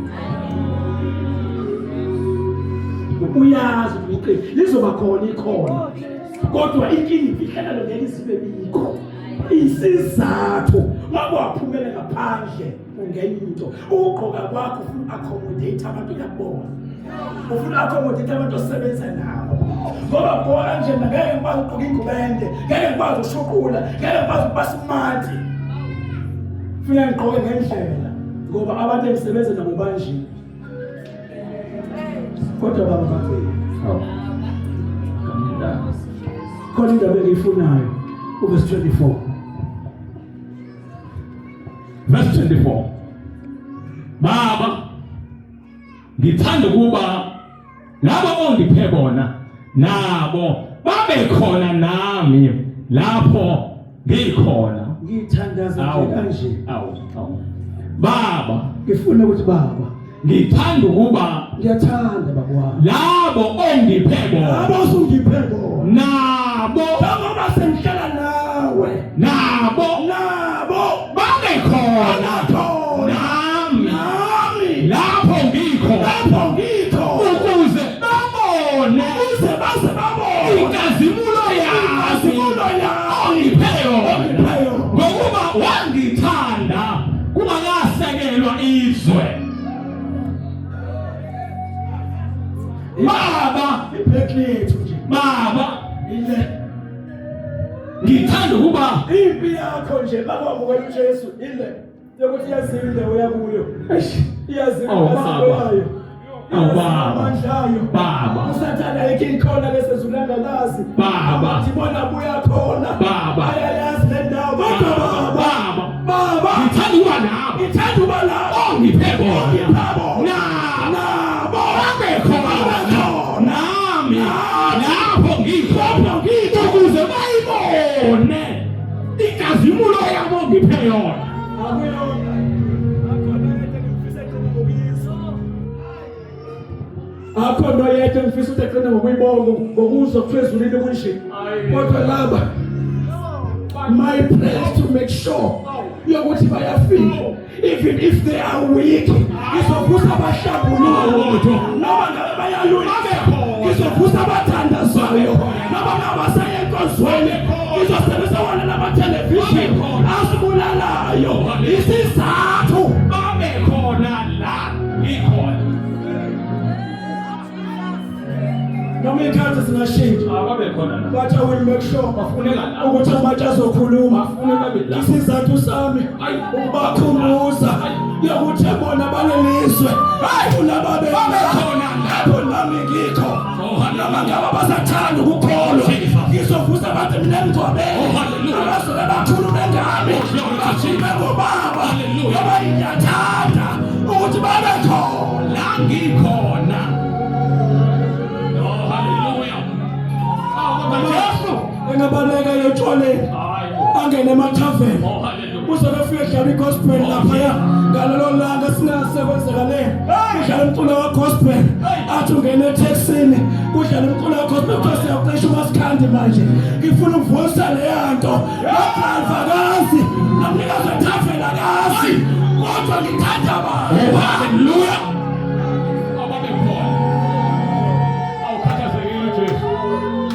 Uyazi ukuthi iqembu lizoba khona ikhona, kodwa inkinga imfihlakalo ngeke izibe bikho. Isizathu makwaphumele ngaphandle ungena into ukugqoka kwakho ufuna accommodate abantu uyakubona, ufuna accommodate abantu osebenza nabo, ngoba gqoka kanje mina ngeke ngikwazi ukugqoka ingubo ende, ngeke ngikwazi ukushuqula, ngeke ngikwazi ukuba smart, funa ngigqoke ngendlela ngoba abantu engisebenza nabo banje. Kodwa baba bagcina Hawu. Kamnandi. Khona indaba engiyifunayo, uverse 24. Verse 24. Baba, ngithanda ukuba labo ongiphe bona nabo babe khona nami lapho ngikhona. Ngithandaza nje kanje. Awu, awu. Baba, ngifuna ukuthi baba, ngithanda ukuba ngiyathanda baba wami labo ongiphe bona, labo osungiphe bona, nabo njengoba sengihlala nawe, nabo nabo babe khona khona nami nami lapho ngikhona, lapho ngikhona, ukuze babone ukuze baze babone inkazimulo yami inkazimulo yami ongiphe yona, ongiphe yona. Ngokuba wangithanda kungakasekelwa izwe. Baba, Iblack lethu nje Baba, ile ngithanda ukuba impi yakho nje bakwamukela uJesu ile yokuthi iyaziwa indawo yakuyo, iyaziwa Oh, inkazimulo Baba. yayo, Oh, Baba. amandla ayo. Baba. Usathane ayikho ikhona lesezulu angalazi. Baba. Athi bona buya khona. Baba. Ayayazi le ndawo kodwa baba, Baba, baba, ngithanda ukuba nabo ngithanda uba lapho ongiphe bona, ongiphe bona, nabo nabo babe khona babe khona nami lapho ngikhona, Lapho ngikhona. ukuze bayibone inkazimulo yami ongiphe yona. Akuyona. Akhona yedwa engifisa egcine ngokuyizwa. Akho nto yedwa engifisa ukuthi egcine ngokuyibonga ngokuzwa kuthiwa ezulwini kunje. Kodwa laba my prayer is to make sure yokuthi bayafika even if they are weak. Ngizovusa abahlambuluko noma ngabe bayalwisa, ngizovusa abathandazayo noma ngabe basaya enkonzweni, ngizosebenzisa wona lamathelevishini asibulalayo. Isizathu babe khona la ngikhona. Noma iy'khathi zingashintsha, Ababe khona la. but I will make sure Bafuneka la. ukuthi amatshe azokhuluma. Bafuneka babe la. Isizathu sami ukubakhumbuza yokuthi bona balelizwe kunababe Babe khona la. lapho nami ngikho. Oh, hallelujah. Noma ngabe basathanda ukukholwa, Jesus. ngizovusa abantu mina emngcwabeni Oh, hallelujah. abazobe bakhulume ngami, Oh, glory to Jesus. bakhulume ngobaba, Hallelujah. ngoba ngiyathanda ukuthi babe khona La ngikhona. Oh, hallelujah. Oh, kodwa Jesu. Engabaleka etshwaleni, Hayi. Ngingena eTaxini kudlala umculo wakho kuthiwa siyawuqesha umasikandi manje. Ngifuna ukuvusa leya nto. Lo-driver akazi, nomnikazi wethaveni akazi. Kodwa ngithanda baba. Hallelujah. Ababekhona. Awukhathazekile Jesu.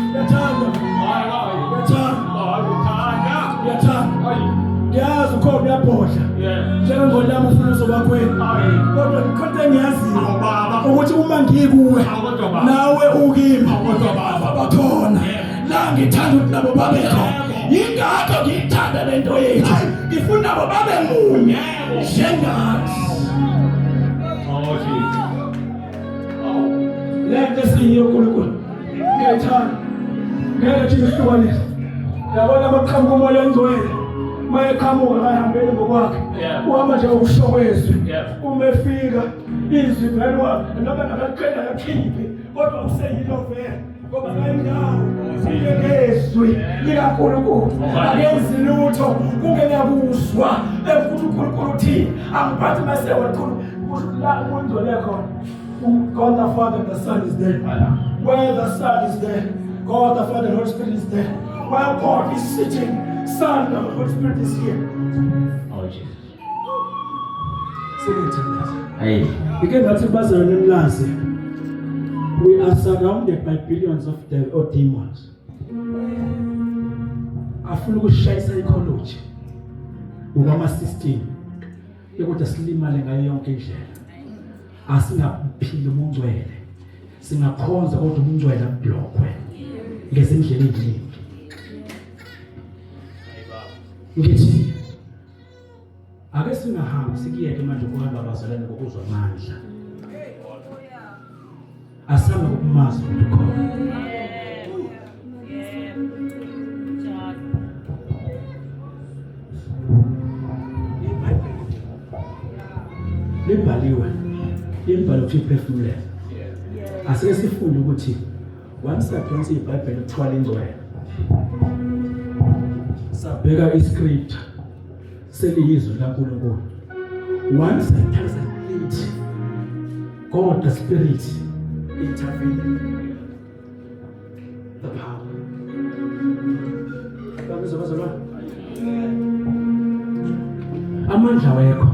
Ngiyathanda. Hayi hayi. Ngiyathanda. Hayi uthanda. Ngiyathanda. Hayi. Ngiyazi ukhona uyabhodla. Yeah. Njengengonyama ufuna uzobakhwela. Hayi. Kodwa ikhonto engiyaziyo Awu baba. ukuthi uma ngikuwe Awu kodwa baba. nawe ukimi Awu kodwa baba. bakhona la ngithanda ukuthi nabo babe khona yingakho ngiyithanda le nto yethu ngifuna nabo babe munye Yebo. njengathi Oh Jesus. Oh. le nto esiyiyo uNkulunkulu ngiyayithanda ngeke thina sihlukanise yabona abaqhamuka umoya ongcwele mayeqhamuka akahambeli ngokwakhe Yeah. uhamba nje ngokusho kwezwi Yeah. uma efika izwi vele noma ngakaqeda kakhiphi kodwa useyilo vele ngoba kayindawo ufike ngezwi likaNkulunkulu akenzi lutho kungenakuzwa ekuthi uNkulunkulu uthini angiphathi mase wakhulu kusho ukuthi la umuntu ole khona God the Father and the Son is there. Where the Son is there, God the Father and the Holy Spirit is there. Where God is sitting, Son and the Holy Spirit is here. Oh Jesus. Singithandaza. Hey. Ike ngathi bazalwane mlazi. We are surrounded by billions of or demons. Afuna ukushaya psychology. Ngokwama system. Yokuthi silimale ngayo yonke indlela. Asingaphili umungcwele. Singakhonza kodwa umungcwele ablockwe ngezindlela eziningi. Ngithi ake singahambi sikuyeke manje ukuhamba abazalwane ngokuzwa amandla. Asambe ngokumazi ukuthi ukhona. IBhayibheli libhaliwe imibhalo kuthiwa iphefumulele. Asike sifunde ukuthi once sadonsa iBhayibheli kuthiwa lingcwele. Sabheka iscript seliyizwi likaNkulunkulu. Once sathatha lithi God the Spirit intervened. The power. Babizwa bazalwane. Amandla wekho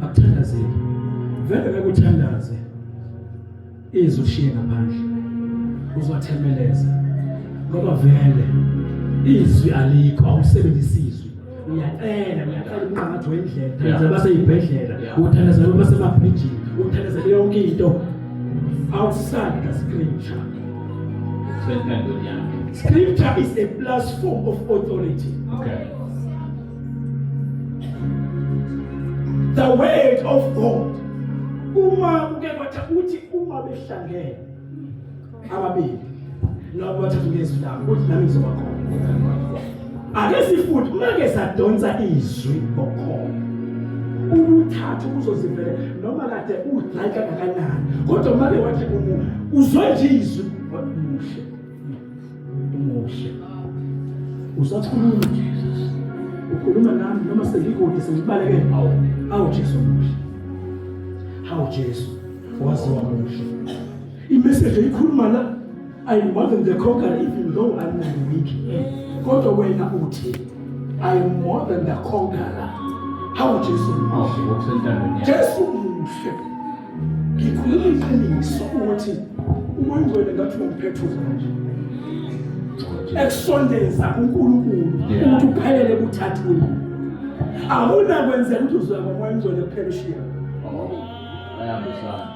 akuthandazeki. Vele ngeke uthandaze izwi ushiye ngaphandle. Uzothemeleza. Ngoba vele izwi alikho awusebenzisi izwi. Uyacela, uyacela umnqangathi wendlela, uthandazela baseyibhedlela, uthandazela basemabridgini, uthandazela yonke into outside the scripture. Sentandweni yakhe. Scripture is a platform of authority. Okay. The word of God. Uma kuke kwathi uthi uma behlangene ababili noma bathathu ngezwi lami uthi nami ngizoba khona. Ake sifunde uma ke sadonsa izwi ngokholo. Ubuthathu kuzozivele noma kade udry kangakanani kodwa uma ke wathi umu uzwe nje izwi muhle. Umuhle. Usakhuluma Jesus. Ukhuluma nami noma sengikude sengibalekele. Awu Jesu muhle. Hawu Jesu waziwa muhle. Imessage ikhuluma la I am more than the conqueror even though I'm not weak. Kodwa wena uthi I am more than the conqueror. Hawu Jesu muhle. Ngokusentandweni yakhe. Jesu muhle. Ngikhuluma iqiniso ukuthi umoya ongcwele ngathi umphethuzo manje. Ekusondeza kuNkulunkulu ukuthi uphelele ebuthathweni. Akunakwenzeka ukuthi uzoya ngomoya ongcwele kuphela ushiye. Oh. Bayahambisana.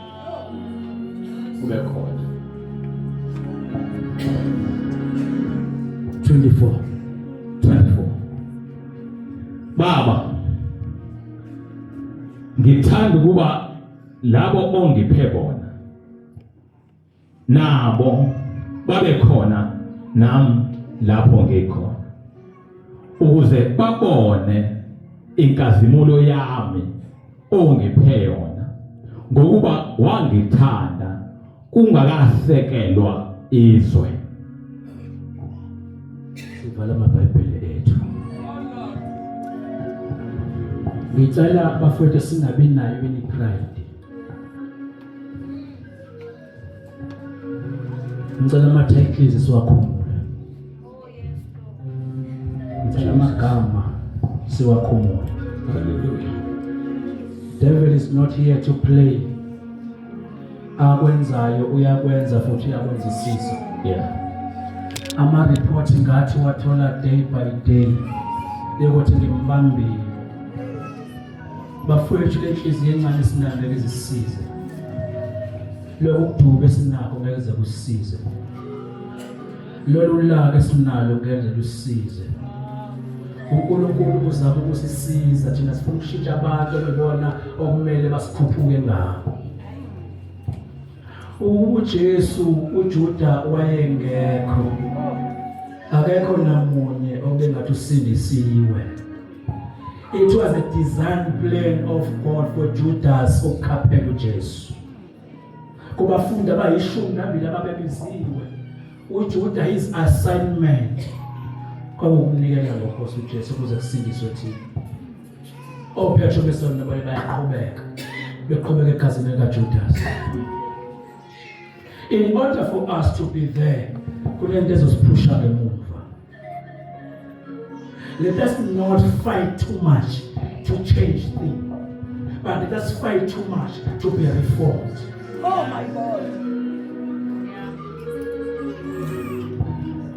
Kube khona. 24. 24. Baba, ngithanda ukuba labo ongiphe bona nabo babe khona nami lapho ngikhona ukuze babone inkazimulo yami ongiphe yona ngokuba wangithanda kungakasekelwa izwe. Sivala amabhayibheli ethu. Ngicela bafowethu singabi nayo any pride. Ngicela ama-titles siwakhumule. Ngicela amagama siwakhumule. Hallelujah. Devil is not here to play. Akwenzayo uyakwenza futhi uyakwenzisisa. Ama-report ngathi wathola day by day yokuthi ngimbambile. Bafowethu, le nhliziyo encane esinayo ngeke izisize. Lokhu kuduka esinakho ngeke ze kusisize. Lolu laka esinalo ngeke lusisize. uNkulunkulu uzama ukusisiza thina, sifuna ukushintsha abantu okuyibona okumele basikhuphuke ngabo. UJesu uJuda wayengekho, akekho namunye obengathi usindisiwe. It was a design plan of God for Judas ukukhaphela uJesu. Kubafundi abayishumi nambili ababebiziwe, uJuda his assignment kwakukunikela ngoNkosi uJesu ukuze kusindiswe thina. OPetro besona nabanye bayaqhubeka, beqhubeka egazini likaJudas. In order for us to be there, kunento ezosiphusha ngemuva. Let us not fight too much to change things, but let us fight too much to be reformed. Oh my God.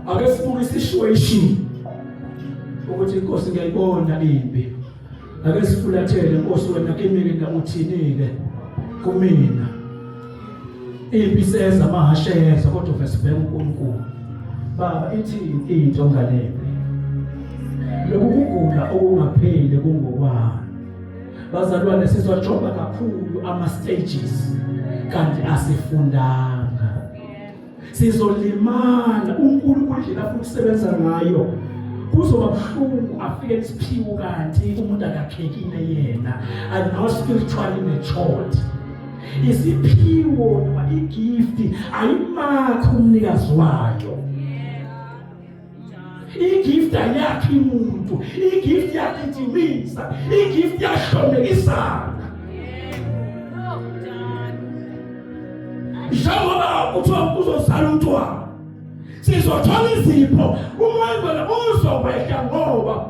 Ake sibuke isituation ukuthi inkosi ngiyayibona impi. Ake sifulathele inkosi, wena kimi ke uthini-ke kumina? Impi seza, amahashe yeza, kodwa uvesibheka uNkulunkulu. Baba, ithini into ngalempi? Lokhu kugula okungapheli kungokwani? Bazalwane, sizojoba kakhulu ama stages kanti asifundanga. Sizolimala. uNkulunkulu indlela afuna ukusebenza ngayo kuzoba buhlungu, afike isiphiwo kanti umuntu akakhekile yena and not spiritually matured. Isiphiwo noma igift ayimakhi umnikazi wayo. Igift ayakhi umuntu, igift yakijimisa, igift yahlomekisana. Njengoba kuthiwa uzozala umntwana, sizothola izipho, umoya wena uzokwehla, ngoba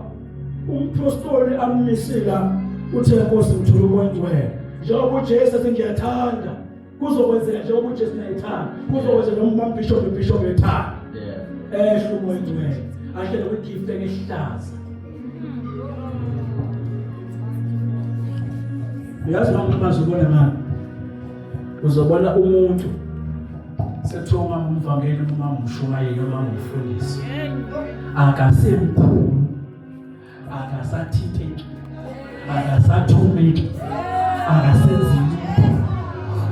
umpostoli ammisila uthe, "Nkosi, ngithola umoya ongcwele njengoba uJesu ethi ngiyathanda." Kuzokwenzeka njengoba uJesu nayithanda, kuzokwenzeka noma umbishop, ibishop ethanda. Ehla umoya ongcwele, ahlele kwigift ekehlaza. Uyazi noma manje ubona ngani? Uzobona umuntu sekuthiwa uma umvangeli, uma umshumayeli, uma umfundisi, akasemkhulu, akasathinteki, akasathumeki, akasenzi lutho,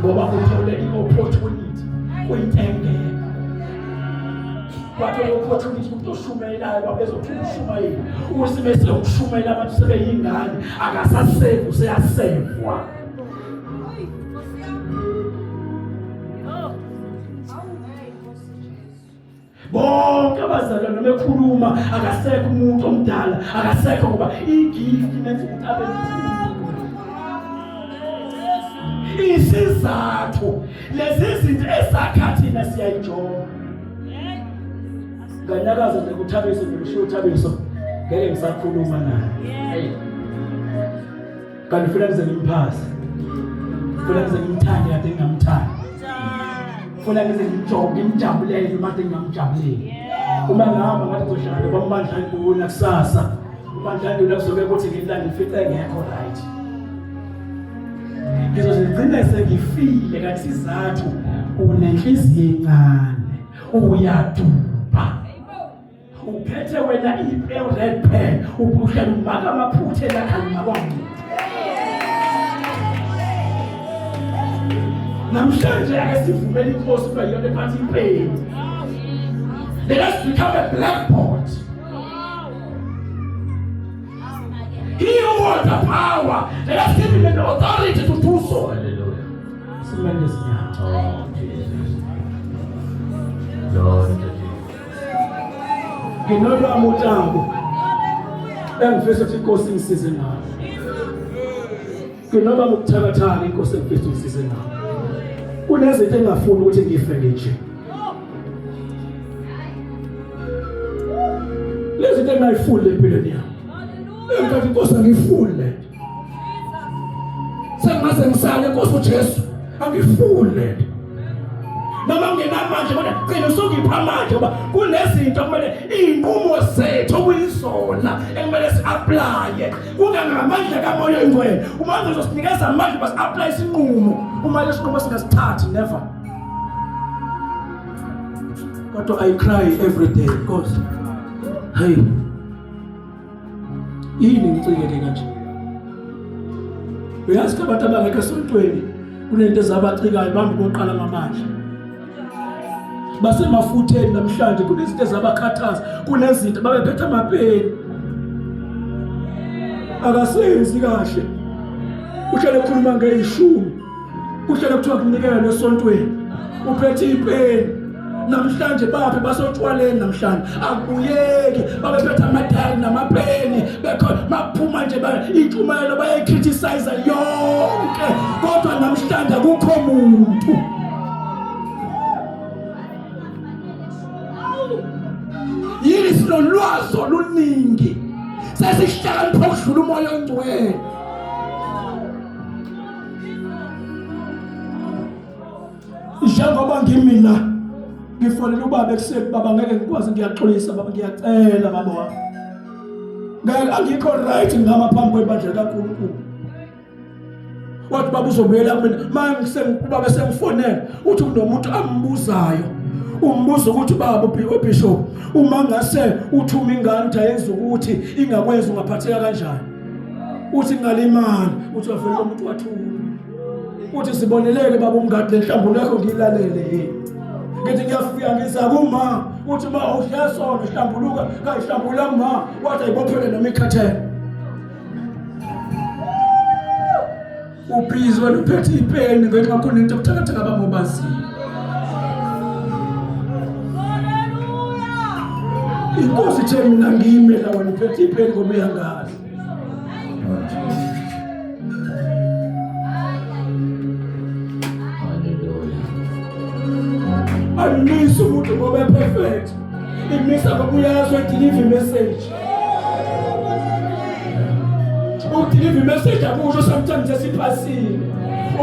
ngoba uthole i-opportunity kwinto engekho. Kwathola i-opportunity umuntu oshumayelayo, babezothuka ushumayeli ukuthi bese ukushumayela abantu sebeyingane, akasasevi, useyasevwa. Bonke abazalwane noma ekhuluma, akasekho umuntu omdala, akasekho, ngoba igift imenza ukuthi abe mkhulu. Isizathu lezi zinto esakha thina siyayijonga. Nganyakaza nje kuThabiso, ngisho uThabiso ngeke ngisakhuluma naye. Kanti funa ngize ngimphase, funa ngize ngimthande kade ngingamthandi, funa ngize ngimjonge, ngimjabulele noma kade ngingamjabuleli. Uma ngihamba ngathi ngizohlangana nobamandla nduna kusasa, umandla nduna kuzobe kuthi ngilanda ngifice engekho right, ngizozigcina sengifile. Kanti isizathu unenhliziyo encane, uyaduba, uphethe wena i-red pen, uhlala umaka amaphutha elakhalima kwamuntu. Namhlanje ake sivumele inkosi ukuba yiyona ephatha ipeni. Let us become a blackboard. He wants the power. Let us give him the authority to do so. Hallelujah. Simele izinyawo. Oh, Jesus. Lord Jesus. Nginolwami utshabo engifisa ukuthi inkosi ingisize ngalo. Nginoba ngokuthakathaka, inkosi engifisa ingisize ngalo. Kunezinto engingafuni ukuthi ngife nje. Lezi zinto engayifuni empilweni yami. Engikathi inkosi angifuni le. Sengaze ngisale inkosi uJesu angifuni le. Noma nginamanje kodwa gcina usungipha amandla ngoba kunezinto kumele iy'nqumo zethu okuyizona ekumele si-aplaye kungangamandla kamoya oyingcwele uma ngizosinikeza amandla uba si-aplaye isinqumo uma lesinqumo singasithathi never kodwa i cry every day because hey yini ngicikeke kanje uyazi ke abantu abangekho esontweni kunento ezabacikayo bambi koqala ngamandla basemafutheni namhlanje kunezinto ezabakhathaza kunezinto babephethe amapeni akasenzi kahle uhlele ekhuluma ngeyishumi uhlele kuthiwa kunikelwe esontweni uphethe ipeni namhlanje baphi basotshwaleni namhlanje akubuyeki babephethe amadayari namapeni bekhona makuphuma nje intshumayelo bayayicriticize yonke kodwa namhlanje akukho muntu yini sinolwazi oluningi sesihlakanipha ukudlula umoya ongcwele njengoba ngimi la ngifonela ubaba ekuseni baba ngeke ngikwazi ngiyaxolisa baba ngiyacela baba wami ngeke angikho right ngama phambi kwebandla likaNkulunkulu wathi baba uzobuyela kumina manje ubaba sengifonela uthi kunomuntu ambuzayo umbuzo ukuthi baba ubishop uma ngase uthuma ingane ukuthi ayenze ukuthi ingakwenza ungaphatheka kanjani uthi ngalimala uthi wavele umuntu wathula uthi siboneleke baba umngadi lenhlambulo yakho ngiyilalele yini ngithi ngiyafika ngiza kuma uthi ma uhlesona hlambuluka kayihlambula ma wathi ayibophele noma ikhathele ubhizi wena uphethe ipeni ngenxa kunento okuthakathaka abamobaziyo inkosi ithe mina ngime la wena uphethe ipeni ngoba uyangazi Animisi umuntu ngoba perfect. Imisa ngoba uyazi deliver message. Ukudeliver message akusho sometimes sesiphasile.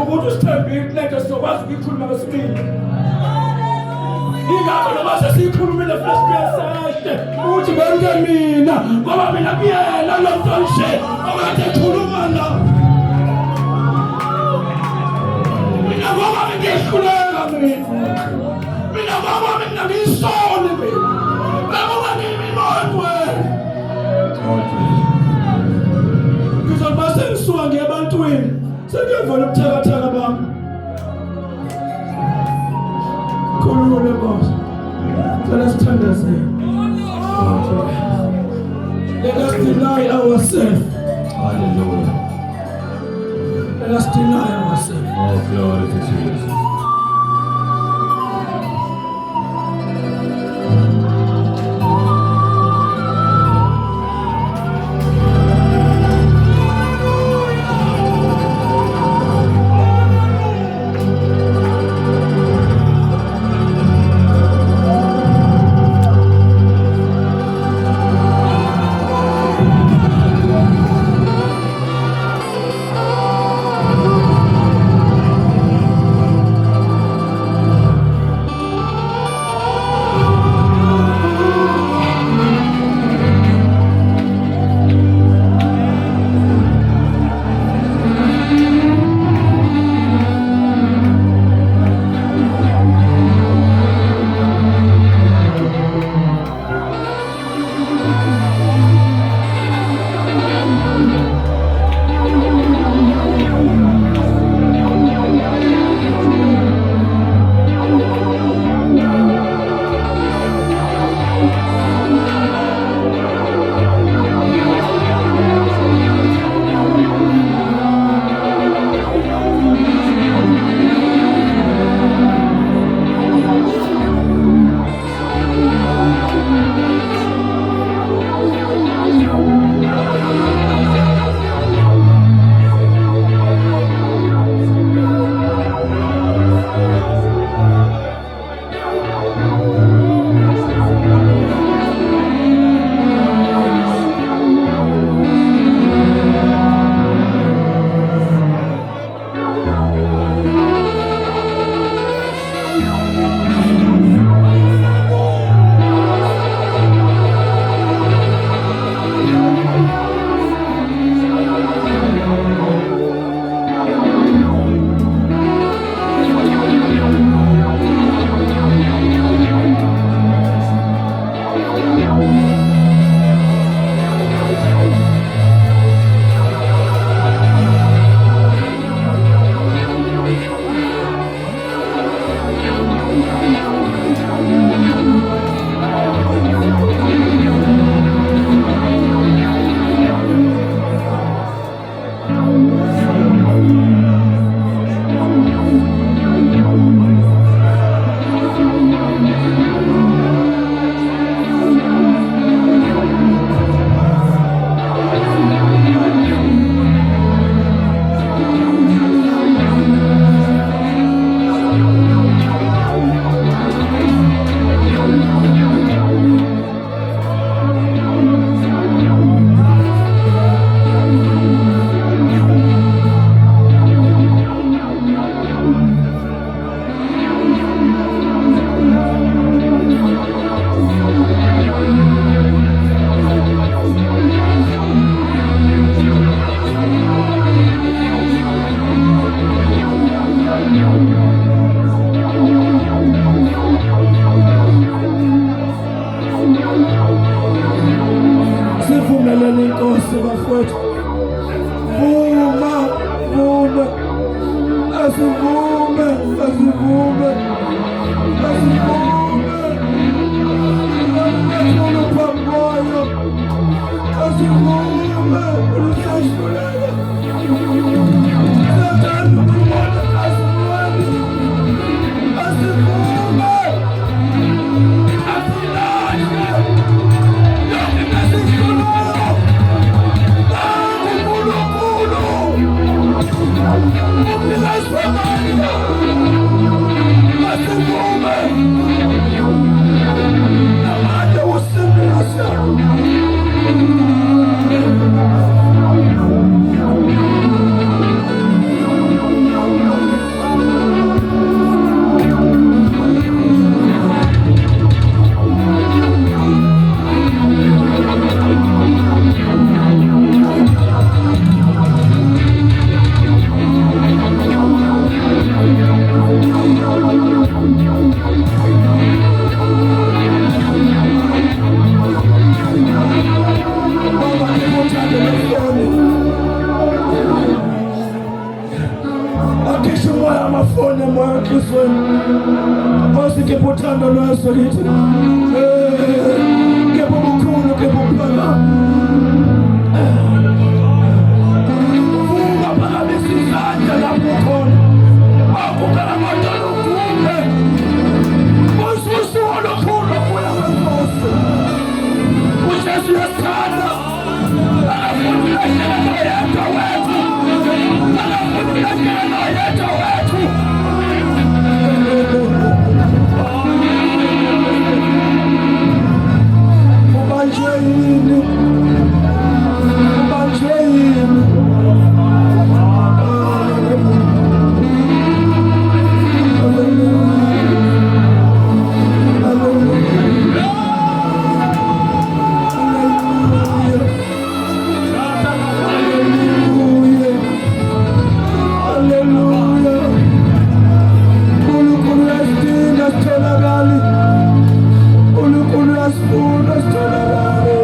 Ukuthi usithembile lento sizokwazi ukuyikhuluma kwesibili. Ingakho noma sesiyikhulumile first sehle uthi bonke mina ngoba mina kuyena lo muntu nje okade ekhuluma la. Mina ngoba ngiyehluleka mina. Mina ngoba mina ngiyisoni mina. Ngoba ngiyimimoya. Ngizoba sengisuka ngiye ebantwini sengiyovela ubuthakathaka bami. Khulule Nkosi. Cela sithandazele. Let us deny ourselves. Hallelujah. Let us deny ourselves. Oh, glory to Jesus. Asisebenze bafowethu. Vuma, vuma. Asivume, asivume. Asivume. Asivume phambi kwayo. Asivume, ulusahluleka. Siyathanda ukubona asivume. Asivume. Asilahle. Yonke into esiyihlulayo. Nangu uNkulunkulu. Uphila isibonakaliso. Asivume. Namandla wokusindisa. Baba, ngikuthande lefoni. Akhishe umoya amafoni emoya enhliziyweni. Nkosi khipha uthando lwezwe kithi. Khipha ubukhulu, khipha ukuphakama. Vuka phakamisa izandla lapho ukhona. Awuguqela amadolo uguqe. Usuku olukhulu lokubuya kwenkosi. uJesu uyasithanda. Akafuni ukulahleka noyedwa wethu. Akafuni ukulahleka noyedwa wethu. Ubanjwe yini? Ubanjwe yini? Hallelujah. Hallelujah. Hallelujah. Hallelujah. uNkulunkulu uyasidinga sitholakale. uNkulunkulu uyasifuna sitholakale.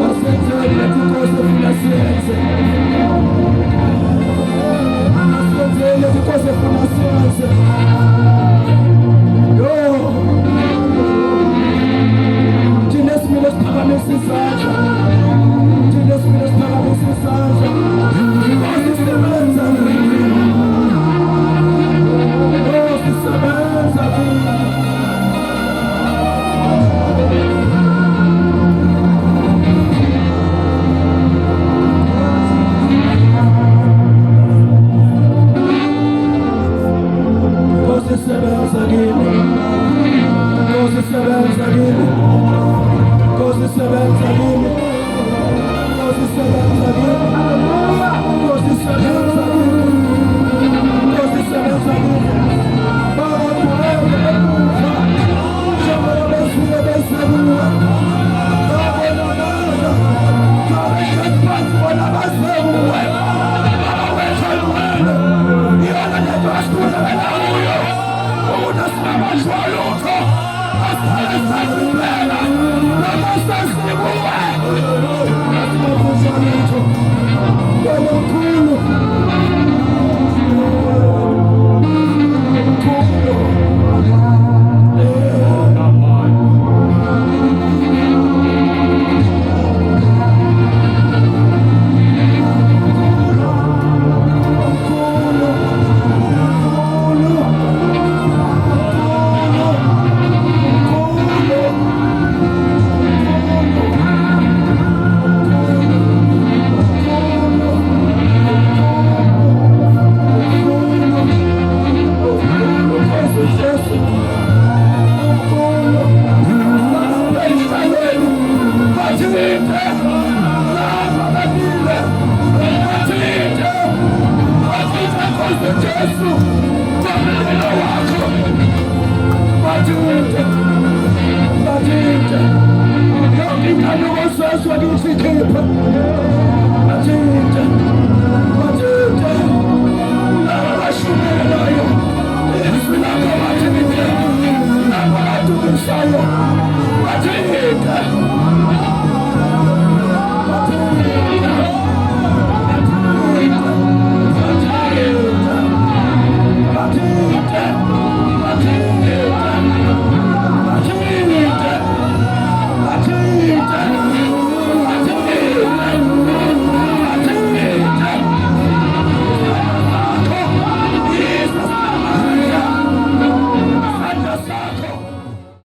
Asenzele inkosi efuna siyenze. Asenzele inkosi efuna siyenze. Yo. Thina simile siphakamisa izandla. Thina simile siphakamisa izandla. Nkosi sebenza. Nkosi sebenza. Nkosi sebenza kimi. Nkosi sebenza kimi. Nkosi sebenza kimi. Bathinte laba bamile. Bathinte, bathinte Nkosi Jesu ngomlilo wakho. Bathinte, bathinte yonke inkanuko zezwe kithi khipha. Bathinte, bathinte laba bashumayelayo izwi lakho. Bathinte laba badukisayo.